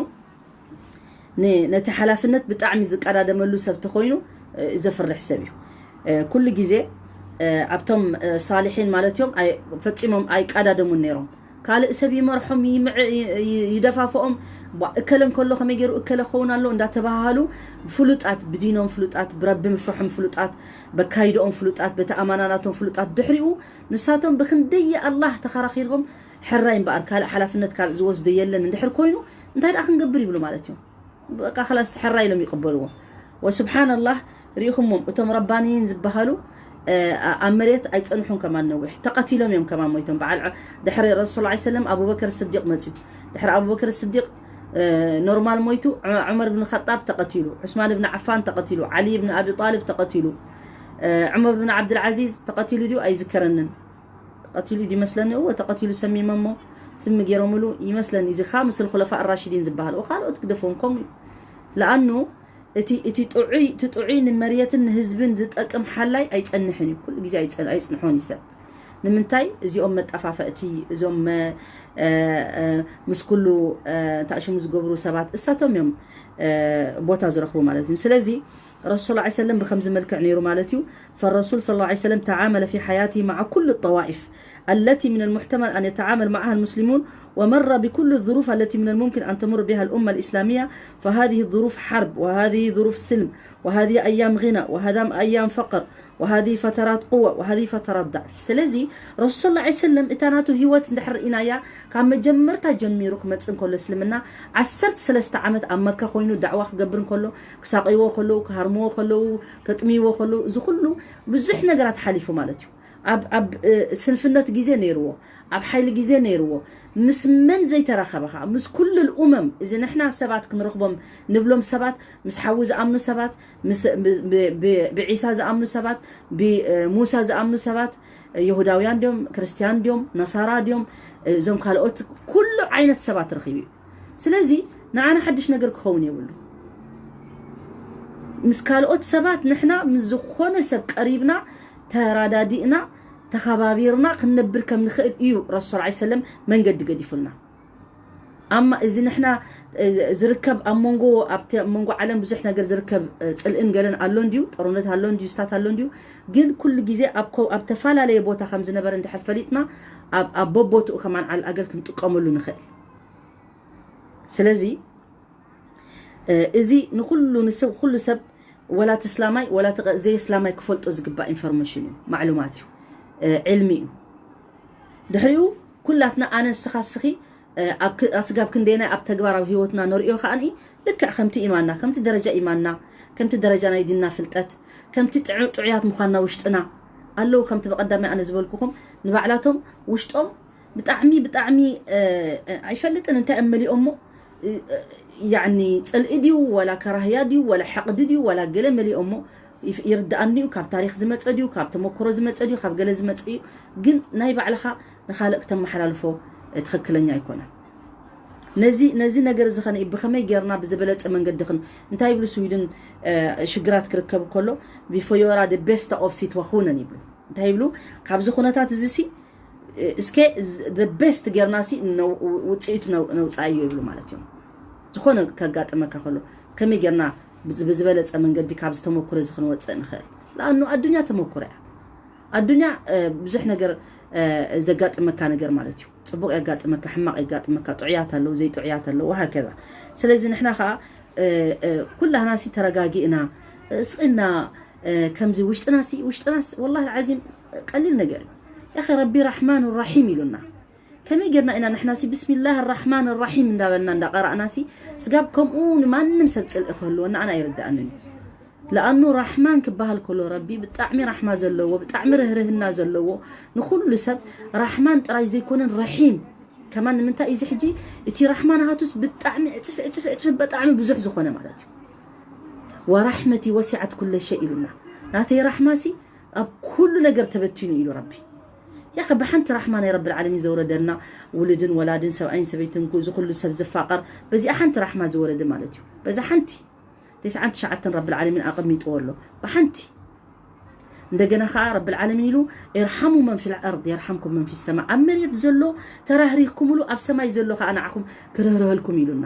ን-፣ ነቲ ሓላፍነት ብጣዕሚ ዝቀዳደመሉ ሰብ ተኾይኑ፣ እ፣ ዘፍርሕ ሰብ እዩ። እ፣ ኩሉ ግዜ፣ እ፣ ኣብቶም፣ እ፣ ሳሊሒን ማለት እዮም፣ ኣይ-፣ ፈጺሞም ኣይቀዳደሙን ነይሮም። ካልእ ሰብ ይመርሖም፣ ይምዕ-፣ ይ-፣ ይ-፣ ይደፋፍኦም። ቧ-፣ እከለ እንከሎ ከመይ ገይሩ እከለ ክኸውን ኣሎ እንዳተባሃሃሉ፣ ፍሉጣት፣ ብዲኖም ፍሉጣት፣ ብረቢ ምፍርሖም ፍሉጣት፣ በካይድኦም ፍሉጣት፣ በቲ ኣማና ናቶም ፍሉጣት፣ ድሕሪኡ ንሳቶም ብክንደይ ኣላህ ተኸራኺርዎም፣ ሕራይ እምበኣር ካልእ ሓላፍነት ካልእ ዝወስዶ የለን እንድሕር ኮይኑ፣ እንታይ ደኣ ክንገብር ይብሉ ማለት እዮም። በቃ፣ ከላስ፣ ሕራይ ኢሎም ይቕበልዎ። ወስብሓንላህ፣ ርኢኹሞም፣ እቶም ረባንይን ዝበሃሉ፣ እ፣ ኣ-፣ ኣብ መሬት ኣይጸንሑን ከማን ነዊሕ። ተቐቲሎም እዮም ከማን ሞይቶም። በዓል ዑ-፣ ድሕሪ ረሱል ሰለላሁ ዐለይሂ ወሰለም ኣቡበከር ስዲቕ መጽዩ። ድሕሪ ኣቡበከር ስዲቕ፣ እ፣ ኖርማል ሞይቱ፣ ዑ-፣ ዑመር ብን ኸጣብ ተቐቲሉ፣ ዑስማን ብን ዓፋን ተቐቲሉ፣ ዓሊ ብን ኣቢ ጣልብ ተቐቲሉ፣ እ፣ ዑመር ብን ዓብድልዓዚዝ ተቐቲሉ ድዩ? ኣይዝከረንን። ተቐቲሉ ድዩ ይመስለኒ? እወ፣ ተቐቲሉ፣ ሰሚሞሞ፣ ስሚ ገይሮምሉ ይመስለኒ። እዚ ኸኣ ምስል ኹለፋእ ራሽዲን ዝበሃል። ኦ፣ ካልኦት ግደፎም፣ ከምኡ እዩ። ለኣኑ እቲ፣ እቲ ጥዑይ፣ እቲ ጥዑይ ንመርየትን ንህዝብን ዝጠቅም ሓላይ ኣይጸንሕን እዩ። ኩሉ ግዜ ኣይጸ-፣ ኣይጽንሖን እዩ ሰብ። ንምንታይ እዚኦም መጠፋፈእቲ፣ እዞም መ-፣ እ፣ እ፣ ምስ ኩሉ፣ እ፣ እንታይ ሽሙ ዝገብሩ ሰባት እሳቶም እዮም፣ እ፣ ቦታ ዝረኽቡ ማለት እዩ። ስለዚ ረሱል ሰለላሁ ዐለይሂ ወሰለም ብኸምዚ መልክዕ ነይሩ ማለት እዩ። فالرسول صلى الله عليه وسلم تعامل في حياته مع كل الطوائف التي من المحتمل أن يتعامل معها المسلمون، ومر بكل الظروف التي من الممكن أن تمر بها الأمة الإسلامية، فهذه ظروف حرب، وهذه ظروف سلم، وهذه أيام غنى، وهذه أيام فقر، وهذه فترات قوة، وهذه فترات ضعف. ስለዚ ረሱል ሰለላሁ ዐለይሂ ወሰለም እታ ናቱ ህይወት እንድሕር ርኢናያ፣ ካብ መጀመርታ ጀሚሩ ክመጽእ እንከሎ እስልምና፣ ዓሰርተ ሰለስተ ዓመት ኣብ መካ ኮይኑ ዳዕዋ ክገብር እንከሎ፣ ክሳቐይዎ ከለዉ፣ ክሃርምዎ ከለዉ፣ ከጥምይዎ ከለዉ፣ እዚ ኩሉ ብዙሕ ነገራት ሓሊፉ ማለት እዩ። ኣብ፣ ኣብ፣ እ፣ ስንፍነት ግዜ ነይርዎ፣ ኣብ ሓይሊ ግዜ ነይርዎ። ምስ መን ዘይተራኸበ ኸዓ፣ ምስ ኩሉ الأمم፣ እዚ ንሕና ሰባት ክንረኽቦም ንብሎም ሰባት፣ ምስ ሓዊ ዝኣምኑ ሰባት፣ ምስ፣ ብ-፣ ብ-፣ ብ-፣ ብዒሳ ዝኣምኑ ሰባት፣ ብሙሳ ዝኣምኑ ሰባት፣ የሁዳውያን ድዮም፣ ክርስትያን ድዮም፣ ነሳራ ድዮም፣ እዞም ካልኦት ኩሉ ዓይነት ሰባት ረኺቡ እዩ። ስለዚ ንዓና ሓድሽ ነገር ክኸውን የብሉ። ምስ ካልኦት ሰባት ንሕና ምስ ዝኾነ ሰብ ቀሪብና፣ ተራዳዲእና፣ ተኸባቢርና ክንነብር ከም ንኽእል እዩ ረሱል ሰለላሁ ዐለይሂ ወሰለም መንገዲ ገዲፉልና። ኣማ እዚ ንሕና፣ እ፣ ዝርከብ ኣብ መንጎ፣ ኣብቲ ኣብ መንጎ ዓለም ብዙሕ ነገር ዝርከብ፣ እ፣ ጽልእን ገለን ኣሎ እንድዩ፣ ጦርነት ኣሎ እንድዩ፣ ስታት ኣሎ እንድዩ፣ ግን ኩሉ ግዜ ኣብ ኮ-፣ ኣብ ተፈላለየ ቦታ ከም ዝነበረ እንድሕር ፈሊጥና፣ ኣብ፣ ኣብ በቦትኡ ከማን ዓል ኣገል ክንጥቀመሉ ንኽእል። ስለዚ፣ እ፣ እዚ ንኹሉ ንሰብ፣ ኩሉ ሰብ ወላ እቲ እስላማይ ወላ እቲ ዘይእስላማይ ክፈልጦ ዝግባእ ኢንፎርሜሽን እዩ፣ ማዕሉማት እዩ፣ እ፣ ዕልሚ እዩ። ድሕሪኡ ኩላትና ኣነ ንስኻ እስኺ፣ እ፣ ኣብ ክ-፣ ኣስጋብ ክንደየናይ ኣብ ተግባራዊ ህይወትና ነርእዮ ከኣ ልክዕ ከምቲ ኢማንና፣ ከምቲ ደረጃ ኢማንና፣ ከምቲ ደረጃ ናይ ዲንና ፍልጠት፣ ከምቲ ጥዑ-፣ ጥዑያት ምዃንና ውሽጥና ኣለዉ። ከምቲ ብቐዳማይ ኣነ ዝበልኩኹም ንባዕላቶም ውሽጦም ብጣዕሚ፣ ብጣዕሚ፣ እ፣ እ፣ ኣይፈልጥን እንታይ እዮም መሊኦሞ፣ እ፣ እ፣ ያዕኒ ጽልኢ ድዩ፣ ወላ ከራህያ ድዩ፣ ወላ ሕቕዲ ድዩ፣ ወላ ገለ መሊኦሞ ይፍ-፣ ይርድኣኒ እዩ። ካብ ታሪኽ ዝመጸ ድዩ፣ ካብ ተመክሮ ዝመጸ ድዩ፣ ካብ ገለ ዝመጸ እዩ። ግን ናይ ባዕልኻ ንኻልእ ክተመሓላልፎ፣ እ፣ ትኽክለኛ ኣይኮነን። ነዚ፣ ነዚ ነገር እዚ ኸነ ብኸመይ ጌርና ብዝበለጸ መንገዲ ኽን-፣ እንታይ ይብሉ ስዊድን፣ እ፣ ሽግራት ክርከብ ከሎ፣ "Vi får göra det bästa av situationen" ይብሉ። እንታይ ይብሉ? ካብዚ ኩነታት እዚ ሲ፣ እ፣ እስከ ዝ-፣ the best ጌርና ሲ ነው-፣ ውጽኢቱ ነው-፣ ነውጻእዮ ይብሉ ማለት እዮም። ዝኾነ ከጋጥመካ ከሎ ከመይ ጌርና ብዝ-፣ ብዝበለጸ መንገዲ ካብዚ ተመኩሮ እዚ ክንወጽእ ንኽእል? ለኣኑ ኣዱኛ ተመኩሮ እያ። ኣዱኛ፣ እ፣ ብዙሕ ነገር፣ እ፣ ዘጋጥመካ ነገር ማለት እዩ። ጽቡቕ የጋጥመካ፣ ሕማቕ የጋጥመካ፣ ጥዑያት ኣለዉ፣ ዘይጥዑያት ኣለዉ፣ ወሃከዛ። ስለዚ ንሕና ኸኣ፣ እ፣ እ፣ ኩላህና ሲ ተረጋጊእና፣ እ፣ ስቕ ኢልና፣ እ፣ ከምዚ ውሽጥና ሲ፣ ውሽጥና ሲ፣ ወላሂ ልዓዚም ቀሊል ነገር እዩ። ያኸ ረቢ ራሕማን ራሒም ኢሉና። ከመይ ጌርና ኢና ንሕና ሲ ብስሚላህ ራሕማን ራሒም እንዳበልና እንዳቐራእና ሲ፣ ስጋብ ከምኡ ንማንም ሰብ ጽልኢ ክህልወና ኣነ ኣይርድኣንን እዩ። ለኣኑ ራሕማን ክበሃል ከሎ ረቢ ብጣዕሚ ራሕማ ዘለዎ፣ ብጣዕሚ ርህርህና ዘለዎ፣ ንኹሉ ሰብ ራሕማን ጥራይ ዘይኮነን ረሒም ከማን። ንምንታይ እዚ ሕጂ እቲ ራሕማ ናሃቱስ ብጣዕሚ ዕጽፍ፣ ዕጽፍ፣ ዕጽፍ ብጣዕሚ ብዙሕ ዝኾነ ማለት እዩ። "ወራሕመቲ ወሲዐት ኩለ ሸይ" ኢሉና። ናተይ ራሕማ ሲ ኣብ ኩሉ ነገር ተበቲኑ ኢሉ ረቢ። ያኸ ብሓንቲ ራሕማ ናይ ረብል ዓለሚን ዘውረደልና ውሉድን ወላድን ሰብኣይን ሰበይትን ኩ-፣ እዚ ኩሉ ሰብ ዝፋቐር በዚኣ ሓንቲ ራሕማ ዝወረደ ማለት እዩ። በዛ ሓንቲ ተስዓን ትሽዓተን ረብል ዓለሚን ኣቐሚጥዎ ኣሎ። ብሓንቲ እንደገና ኸዓ ረብል ዓለሚን ኢሉ፣ "ኢርሓሙ መን ፊል ኣርድ የርሓምኩም መን ፊ ሰማ"፣ ኣብ መሬት ዘሎ ተራህሪህኩምሉ ኣብ ሰማይ ዘሎ ኸዓ ንዓኹም ክርህርህልኩም ኢሉና።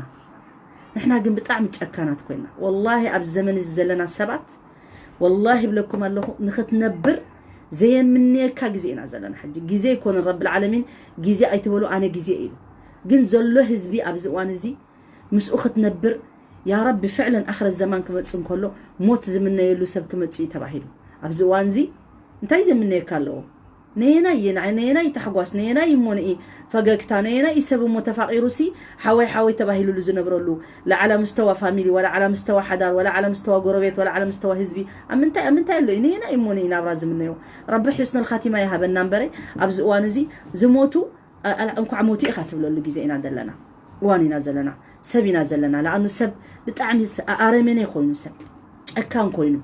ንሕና ግን ብጣዕሚ ጨካናት ኮይና። ወላሂ ኣብዚ ዘመን እዚ ዘለና ሰባት፣ ወላሂ ይብለኩም ኣለኹ፣ ንኽትነብር ዘየምንየካ ግዜ ኢና ዘለና ሕጂ። ግዜ ኣይኮነን ረብል ዓለሚን ግዜ ኣይትበሉ፣ ኣነ ግዜ ኢሉ። ግን ዘሎ ህዝቢ ኣብዚ እዋን እዚ ምስኡ ክትነብር፣ ያ ረቢ፣ ፍዕለን ኣኽረት ዘማን ክመጽእ እንከሎ፣ ሞት ዝምነየሉ ሰብ ክመጽእ እዩ ተባሂሉ። ኣብዚ እዋን እዚ እንታይ ዘምነየካ ኣለዎ? ነየናይ እየ ንዓይ፣ ነየናይ ታሕጓስ፣ ነየናይ እሞ ንኢ ፈገግታ፣ ነየናይ እዩ ሰብ እሞ ተፋቒሩሲ ሓወይ ሓወይ ተባሂሉሉ ዝነብረሉ፣ ላ ዓላ ምስተዋ ፋሚሊ፣ ወላ ዓላ ምስተዋ ሓዳር፣ ወላ ዓላ ምስተዋ ጎረቤት፣ ወላ ዓላ ምስተዋ ህዝቢ፣ ኣብ ምንታይ፣ ኣብ ምንታይ ኣሎ እዩ? ነየናይ እሞ ንኢ ናብራ ዝምነዮ? ረቢ ሑስነል ኻቲማ ይሃበና እምበረ፣ ኣብዚ እዋን እዚ ዝሞቱ ኣ-፣ ኣላ-፣ እንኳዕ ሞቱ ኢኻ ትብለሉ ግዜ ኢና ዘለና፣ እዋን ኢና ዘለና፣ ሰብ ኢና ዘለና። ለኣኑ ሰብ ብጣዕሚ ስ-፣ ኣ-፣ ኣረመኔ ኮይኑ፣ ሰብ ጨካን ኮይኑ፣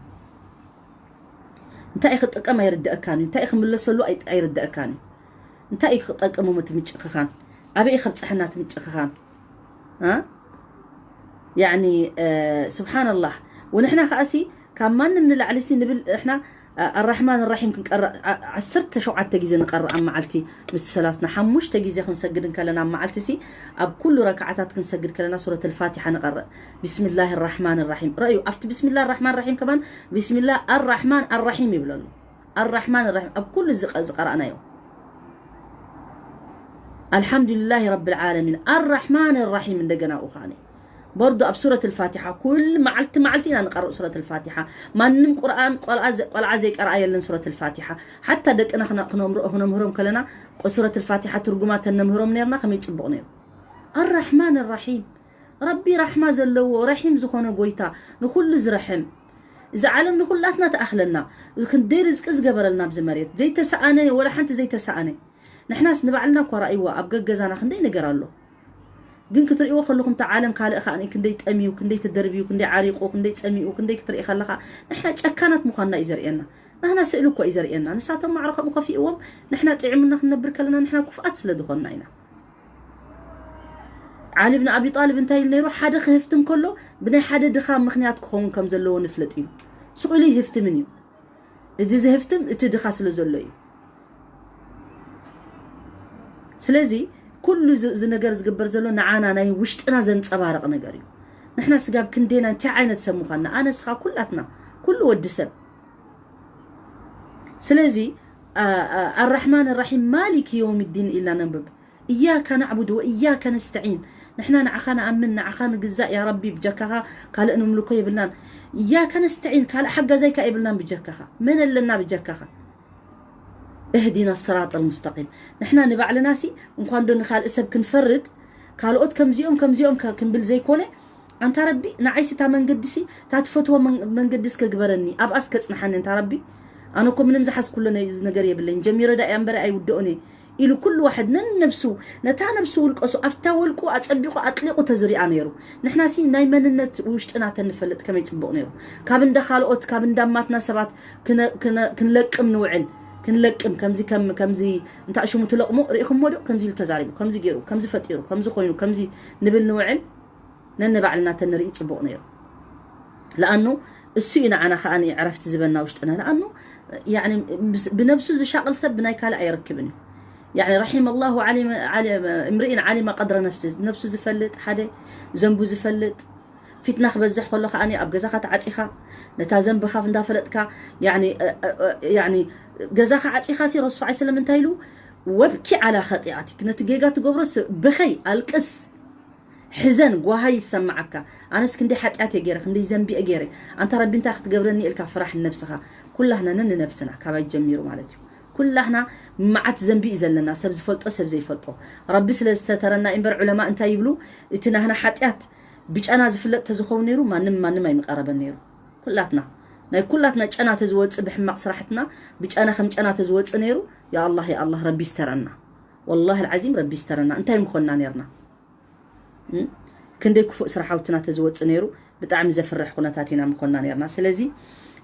እንታይ እዩ ክጥቀም ኣይርድአካን እዩ፣ እንታይ እዩ ክምለሰሉ ኣይ-፣ ኣይርድአካን እዩ። እንታይ እዩ ክጠቅም እቲ ምጭኽኻን? ኣበይ እዩ ከብጽሐና እቲ ምጭኽኻን? እ? ያዕኒ፣ እ፣ ስብሓንላህ። ወንሕና ከኣሲ ካብ ማንም ንላዕሊሲ ንብል፣ እሕና ኣራሕማን ራሒም ክንቀርእ ዓሰርተ ሸውዓተ ግዜ ንቀርእ ኣብ መዓልቲ። ምስቲ ሰላትና ሓሙሽተ ግዜ ክንሰግድ እንከለና ኣብ መዓልቲ ሲ ኣብ ኩሉ ረክዓታት ክንሰግድ ከለና ሱረት ልፋቲሓ ንቀርእ። ቢስሚላህ ራሕማን ራሒም ረእዩ። ኣብቲ ቢስሚላህ ራሕማን ራሒም ከማን ቢስሚላህ ኣራሕማን ኣራሒም ይብለሉ። ኣራሕማን ራሒም ኣብ ኩሉ ዝቀ- ዝቀራእናዮ ኣልሓምዱሊላህ ረብል ዓለሚን ኣራሕማን ራሒም እንደገና ኡኻነ በርዶ ኣብ ሱረት ልፋቲሓ ኩል መዓልቲ መዓልቲ ኢና ንቀርእ ሱረት ልፋቲሓ። ማንም ቁርኣን ቆልዓ ዘ- ቆልዓ ዘይቀርኣ የለን ሱረት ልፋቲሓ። ሓታ ደቅና ክነ- ክነምሮ- ክነምህሮም ከለና ቆ- ሱረት ልፋቲሓ ትርጉማ ተነምህሮም ነርና ከመይ ጽቡቕ ነይሩ። ኣራሕማን ራሒም ረቢ ራሕማ ዘለዎ ረሒም ዝኾነ ጎይታ ንኹሉ ዝረሕም እዚ ዓለም ንኹላትና ተኣኽለና ክንደይ ርዝቂ ዝገበረልና ኣብዚ መሬት ዘይተሰኣነ ወላ ሓንቲ ዘይተሰኣነ ንሕናስ ንባዕልና እኳ ረኣይዋ ኣብ ገገዛና ክንደይ ነገር ኣሎ። ግን ክትርእይዎ ከለኹም እቲ ዓለም ካልእ ከኣ ክንደይ ጠምዩ ክንደይ ተደርብዩ ክንደይ ዓሪቑ ክንደይ ጸሚኡ ክንደይ ክትርኢ ከለኻ ንሕና ጨካናት ምዃንና እዩ ዘርእየና። ናህና ስእሊ እኮ እዩ ዘርእየና። ንሳቶም ማዕረ ከምኡ ከፊእዎም ንሕና ጥዕምና ክንነብር ከለና ንሕና ኩፍኣት ስለ ዝኾንና ኢና። ዓሊ ብን ኣቢ ጣልብ እንታይ ኢሉ ነይሩ? ሓደ ክህፍትም ከሎ ብናይ ሓደ ድኻ ምኽንያት ክኸውን ከም ዘለዎ ንፍለጥ እዩ። ስቕ ኢሉ ይህፍትምን እዩ። እዚ ዝህፍትም እቲ ድኻ ስለ ዘሎ እዩ። ስለዚ ኩሉ እዚ ነገር ዝግበር ዘሎ ንዓና ናይ ውሽጥና ዘንጸባርቕ ነገር እዩ። ንሕና ስጋብ ክንደና እንታይ ዓይነት ሰብ ምዃንና ኣነ ስኻ ኩላትና ኩሉ ወዲ ሰብ ስለዚ ኣራሕማን ራሒም ማሊክ የውም ዲን ኢልና ነንብብ። እያከ ናዕቡድ ወእያከ ነስተዒን ንሕና ንዓኻ ንኣምን ንዓኻ ንግዛእ ያ ረቢ ብጀካኻ ካልእ ንምልኮ የብልናን። እያከ ነስተዒን ካልእ ሓጋዛይ ከኣ የብልናን ብጀካኻ መን ኣለና ብጀካኻ። እህዲና ስራጥ ልሙስተቂም ንሕና ንባዕልና ሲ እንኳን ዶ ንካልእ ሰብ ክንፈርድ ካልኦት ከምዚኦም ከምዚኦም ክንብል ዘይኮነ ኣንታ ረቢ ንዓይሲ እታ መንገዲ ሲ እታ ትፈትዎ መንገዲ እስከ ግበረኒ ኣብኣስ ከጽንሓኒ እንታ ረቢ ኣነ እኮ ምንም ዝሓዝኩሎ ነገር የብለኝ ጀሚረ ዳ እያ እምበረ ኣይውድኦን እየ ኢሉ ኩሉ ዋሕድ ነንነብሱ ነታ ነብሱ ውልቀሱ ኣብታ ወልቁ ኣጸቢቑ ኣጥሊቑ ተዝሪኣ ነይሩ። ንሕና ሲ ናይ መንነት ውሽጥና ተንፈልጥ ከመይ ጽቡቕ ነይሩ። ካብ እንዳ ካልኦት ካብ እንዳማትና ሰባት ክንለቅም ንውዕል ክንለቅም ከምዚ ከም ከምዚ እንታይ ሽሙ ትለቕሙ ርኢኹሞ ዶ ከምዚ ኢሉ ተዛሪቡ ከምዚ ገይሩ ከምዚ ፈጢሩ ከምዚ ኮይኑ ከምዚ ንብል ንውዕል ነንባዕልና ተንርኢ ጽቡቕ ነይሩ። ለኣኑ እሱ እዩ ንዓና ከኣ ዕረፍቲ ዝበና ውሽጥና ለኣኑ ብነብሱ ዝሻቕል ሰብ ብናይ ካልእ ኣይረክብን እዩ። يعني رحم الله علم امرئ علم قدر نفسه ነብሱ ዝፈልጥ ሓደ ዘንቡ ዝፈልጥ ፊትና ክበዝሕ ከሎ ከኣ ኣብ ገዛኻ ተዓጺኻ ነታ ዘንብኻ እንዳፈለጥካ يعني يعني ገዛኻ ዓጺኻ ሲ ረሱል صلى الله عليه وسلم እንታይ ኢሉ وابكِ على خطيئتك ነቲ ጌጋ ትገብሮ ብኸይ ኣልቅስ ሕዘን ጓሃ ይሰማዓካ ኣነስ ክንደይ ሓጢኣት እየ ገይረ ክንደይ ዘንቢ እየ ገይረ ኣንታ ረቢ እንታይ ክትገብረኒ ኢልካ ፍራሕ ንነብስኻ ኩላህና ነንነብስና ካባይ ጀሚሩ ማለት እዩ ኩላህና መዓት ዘንቢ እዩ ዘለና ሰብ ዝፈልጦ ሰብ ዘይፈልጦ ረቢ ስለ ዝሰተረና እምበር ዑለማ እንታይ ይብሉ እቲ ናህና ሓጢኣት ብጨና ዝፍለጥ ተዝኸውን ነይሩ ማንም ማንም ኣይምቀረበን ነይሩ ኩላትና ናይ ኩላትና ጨና ተዝወፅእ ብሕማቕ ስራሕትና ብጨና ከም ጨና ተዝወፅእ ነይሩ ያ ኣላህ ያ ኣላህ ረቢ ይስተረና ወላሂ ልዓዚም ረቢ ይስተረና እንታይ ምኾንና ነይርና ክንደይ ክፉእ ስራሓውትና ተዝወፅእ ነይሩ ብጣዕሚ ዘፍርሕ ኩነታት ኢና ምኾንና ነይርና ስለዚ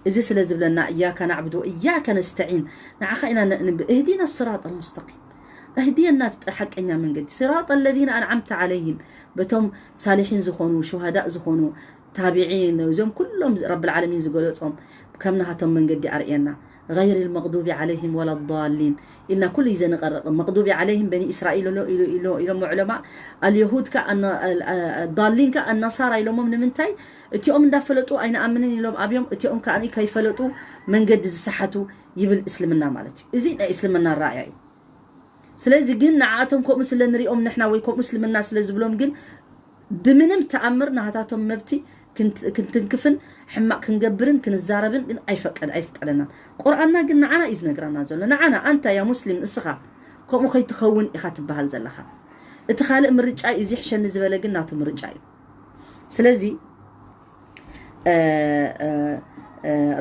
እዚ ስለ ዝብለና እያካ ናዕቡድ ወእያካ ነስተዒን ንዓኻ ኢና ነእንብ እህዲና ስራጥ ልሙስተቂም እህድየና እቲ ሓቀኛ መንገዲ ስራጥ ለዚነ ኣንዓምተ ዓለይህም በቶም ሳሊሒን ዝኾኑ ሹሃዳእ ዝኾኑ ታቢዒን እዞም ኩሎም ረቢ ልዓለሚን ዝገለፆም ከም ናሃቶም መንገዲ ኣርእየና غير المغضوب عليهم ولا الضالين ኢልና ኩሉ ግዜ ንቐርቕ መቕዱቢ ዓለይህም በኒ እስራኤል ኢሎሞ ዑለማ ኣልየሁድ ካ ዳሊን ካ ኣናሳራ ኢሎሞም ንምንታይ እቲኦም እንዳፈለጡ ኣይንኣምንን ኢሎም ኣብዮም እቲኦም ከኣ ከይፈለጡ መንገዲ ዝሰሓቱ ይብል እስልምና ማለት እዩ እዚ ናይ እስልምና ራእያ እዩ ስለዚ ግን ንዓኣቶም ከምኡ ስለ ንሪኦም ንሕና ወይ ከምኡ እስልምና ስለ ዝብሎም ግን ብምንም ተኣምር ናህታቶም መብቲ ክንትንክፍን ሕማቕ ክንገብርን ክንዛረብን ግን ኣይፈቀድ ኣይፍቀደናን። ቁርኣንና ግን ንዓና እዩ ዝነግረና ዘሎ። ንዓና ኣንታ ያ ሙስሊም እስኻ ከምኡ ከይትኸውን ኢኻ ትበሃል ዘለኻ። እቲ ካልእ ምርጫ እዩ እዚ ሕሸኒ ዝበለ ግን ናቱ ምርጫ እዩ። ስለዚ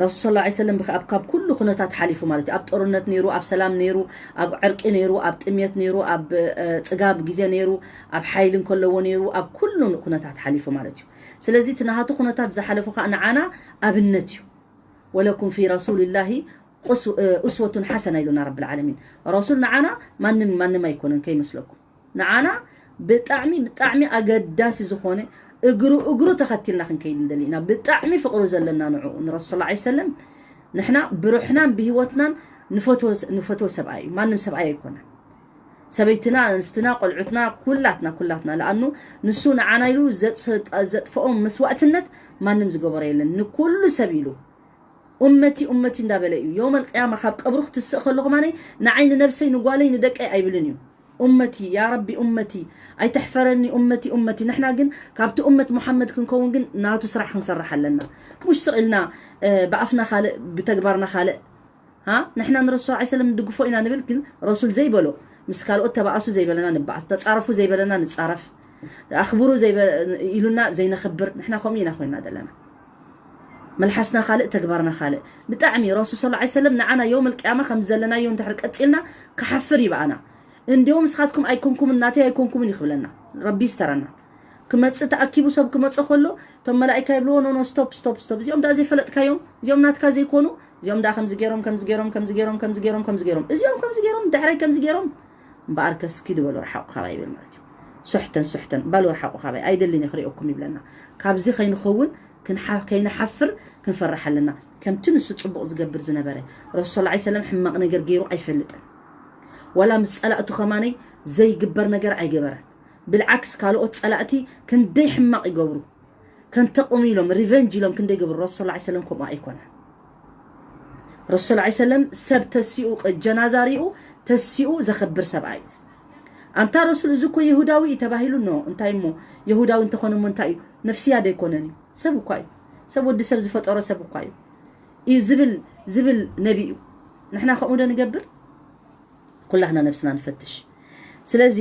ረሱል ሰለላሁ ዐለይሂ ወሰለም ብኸ- ኣብ ካብ ኩሉ ኩነታት ሓሊፉ ማለት እዩ። ኣብ ጦርነት ነይሩ፣ ኣብ ሰላም ነይሩ፣ ኣብ ዕርቂ ነይሩ፣ ኣብ ጥምየት ነይሩ፣ ኣብ እ፣ ጽጋብ ግዜ ነይሩ፣ ኣብ ሓይሊ እንከለዎ ነይሩ፣ ኣብ ኩሉ ኩነታት ሓሊፉ ማለት እዩ። ስለዚ እቲ ናሃቱ ኩነታት ዝሓለፉ ከዓ ንዓና ኣብነት እዩ። ወለኩም ፊ ረሱልላሂ ቁስ- እ፣ ኡስወቱን ሓሰና ኢሉና ረብል ዓለሚን። ረሱል ንዓና ማንም ማንም ኣይኮነን ከይመስለኩም። ንዓና ብጣዕሚ ብጣዕሚ ኣገዳሲ ዝኾነ እግሩ እግሩ ተኸቲልና ክንከይድ ንደሊ ኢና። ብጣዕሚ ፍቕሩ ዘለና ንዕኡ ንረሱል ሰለላሁ ዐለይሂ ወሰለም ንሕና ብሩሕናን ብህይወትናን ንፈትዎ ንፈትዎ ሰብኣይ እዩ። ማንም ሰብኣይ ኣይኮነን። ሰበይትና፣ ኣንስትና፣ ቆልዑትና፣ ኩላትና ኩላትና ለኣኑ ንሱ ንዓና ኢሉ ዘጥ- ዘጥፍኦም መስዋእትነት ማንም ዝገበሮ የለን። ንኩሉ ሰብ ኢሉ ኡመቲ ኡመቲ እንዳበለ እዩ። ዮም ኣልቅያማ ካብ ቀብሩ ክትስእ ከለኹ ማነይ ንዓይ ንነብሰይ ንጓለይ ንደቀይ ኣይብልን እዩ። ኡመቲ ያ ረቢ ኡመቲ ኣይተሕፈረኒ ኡመቲ ኡመቲ። ንሕና ግን ካብቲ ኡመት ሙሓመድ ክንከውን ግን ናቱ ስራሕ ክንሰርሕ ኣለና። ሙሽ ስቕ ኢልና ብኣፍና ካልእ ብተግባርና ካልእ። ንሕና ንረሱል ዐ ሰለም ንድግፎ ኢና ንብል፣ ግን ረሱል ዘይበሎ ምስ ካልኦት ተባኣሱ ዘይበለና ንባኣስ፣ ተፃረፉ ዘይበለና ንፃረፍ፣ ኣኽብሩ ኢሉና ዘይነኽብር ንሕና ከምኡ ኢና ኮይና ዘለና። መልሓስና ካልእ ተግባርና ካልእ። ብጣዕሚ ረሱል ስ ዐ ሰለም ንዓና የውም ልቅያማ ከም ዘለናዮ እንድሕር ቀፂልና ክሓፍር ይበኣና። እንዲዮም ንስኻትኩም ኣይኮንኩምን ናተይ ኣይኮንኩምን ይኽብለና ረቢ ይስተረና። ክመፅእ ተኣኪቡ ሰብ ክመፀ ከሎ እቶም መላእካ ይብልዎ ኖኖ ስቶፕ ስቶፕ ስቶፕ፣ እዚኦም ዳ ዘይፈለጥካዮም፣ እዚኦም ናትካ ዘይኮኑ፣ እዚኦም ዳ ከምዚ ገይሮም ከምዚ ገይሮም ከምዚ ገይሮም ከምዚ ገይሮም ከምዚ ገይሮም እዚኦም ከምዚ ገይሮም ድሕረይ ከምዚ ገይሮም እምበኣር ከስኪ ዝበሉ ርሓቑ ካባይ ይብል ማለት እዩ። ሱሕተን ሱሕተን ባሉ ርሓቑ ካባይ ኣይደልን ክሪኦኩም ይብለና። ካብዚ ከይንኸውን ከይንሓፍር ክንፈርሕ ኣለና። ከምቲ ንሱ ፅቡቕ ዝገብር ዝነበረ ረሱል ስ ሰለም ሕማቕ ነገር ገይሩ ኣይፈልጥን። ዋላ ምስ ፀላእቱ ከማነይ ዘይግበር ነገር ኣይገበረን። ብልዓክስ ካልኦት ፀላእቲ ክንደይ ሕማቕ ይገብሩ፣ ከንተቕሙ ኢሎም ሪቨንጅ ኢሎም ክንደይ ይገብሩ። ረሱል ስ ሰለም ከምኡ ኣይኮነን። ረሱል ስ ሰለም ሰብ ተሲኡ ጀናዛ ሪኡ ተሲኡ ዘኽብር ሰብኣይ እዩ። ኣንታ ረሱል እዚ እኮ የሁዳዊ እዩ ተባሂሉ ኖ እንታይ እሞ የሁዳዊ እንተኾነ እሞ እንታይ እዩ? ነፍስያ ዶ ኣይኮነን እዩ? ሰብ እኳ እዩ። ሰብ ወዲ ሰብ ዝፈጠሮ ሰብ እኳ እዩ እዩ ዝብል ዝብል ነቢ እዩ። ንሕና ከምኡ ዶ ንገብር? ኩላህና ነብስና ንፈትሽ። ስለዚ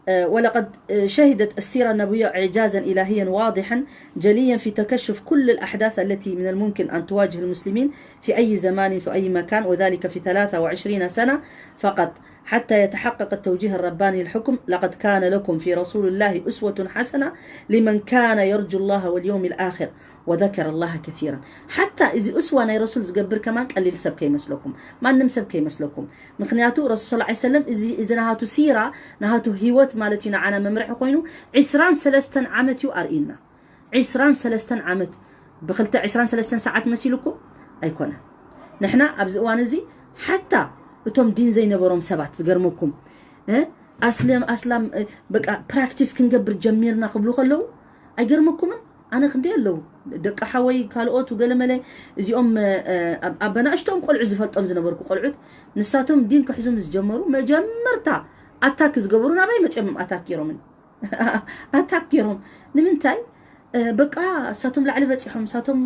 ولقد شهدت السيرة النبوية إعجازا إلهيا واضحا جليا في تكشف كل الأحداث التي من الممكن أن تواجه المسلمين في أي زمان في أي مكان، وذلك في ثلاثة وعشرين سنة فقط، حتى يتحقق التوجيه الرباني للحكم. لقد كان لكم في رسول الله أسوة حسنة لمن كان يرجو الله واليوم الآخر وذكر الله كثيرا. حتى إذا أسوة ናይ ረሱል ዝገብር ከማን ቀሊል ሰብ ከይመስለኩም፣ ማንም ሰብ ከይመስለኩም። ምክንያቱ ረሱል ስ ሰለም እዚ ናሃቱ ሲራ ናሃቱ ህይወት ማለት እዩ ንዓና መምርሒ ኮይኑ ዒስራን ሰለስተን ዓመት እዩ ኣርእዩና። ዒስራን ሰለስተን ዓመት ብክልተ ዒስራን ሰለስተን ሰዓት መሲልኩም ኣይኮነን። ንሕና ኣብዚ እዋን እዚ ሓታ እቶም ዲን ዘይነበሮም ሰባት ዝገርመኩም ኣስለም ኣስላም በቃ ፕራክቲስ ክንገብር ጀሚርና ክብሉ ከለዉ ኣይገርመኩምን? ኣነ ክንደይ ኣለዉ ደቂ ሓወይ ካልኦት ገለመለ እዚኦም ኣብ በናእሽቶም ቆልዑ ዝፈልጦም ዝነበርኩ ቆልዑት ንሳቶም ዲን ክሕዙ ምስ ጀመሩ መጀመርታ ኣታክ ዝገበሩ ናባይ መፅኦም ኣታክ ገይሮምን ኣታክ ገይሮም ንምንታይ በቃ እሳቶም ላዕሊ በፂሖም እሳቶም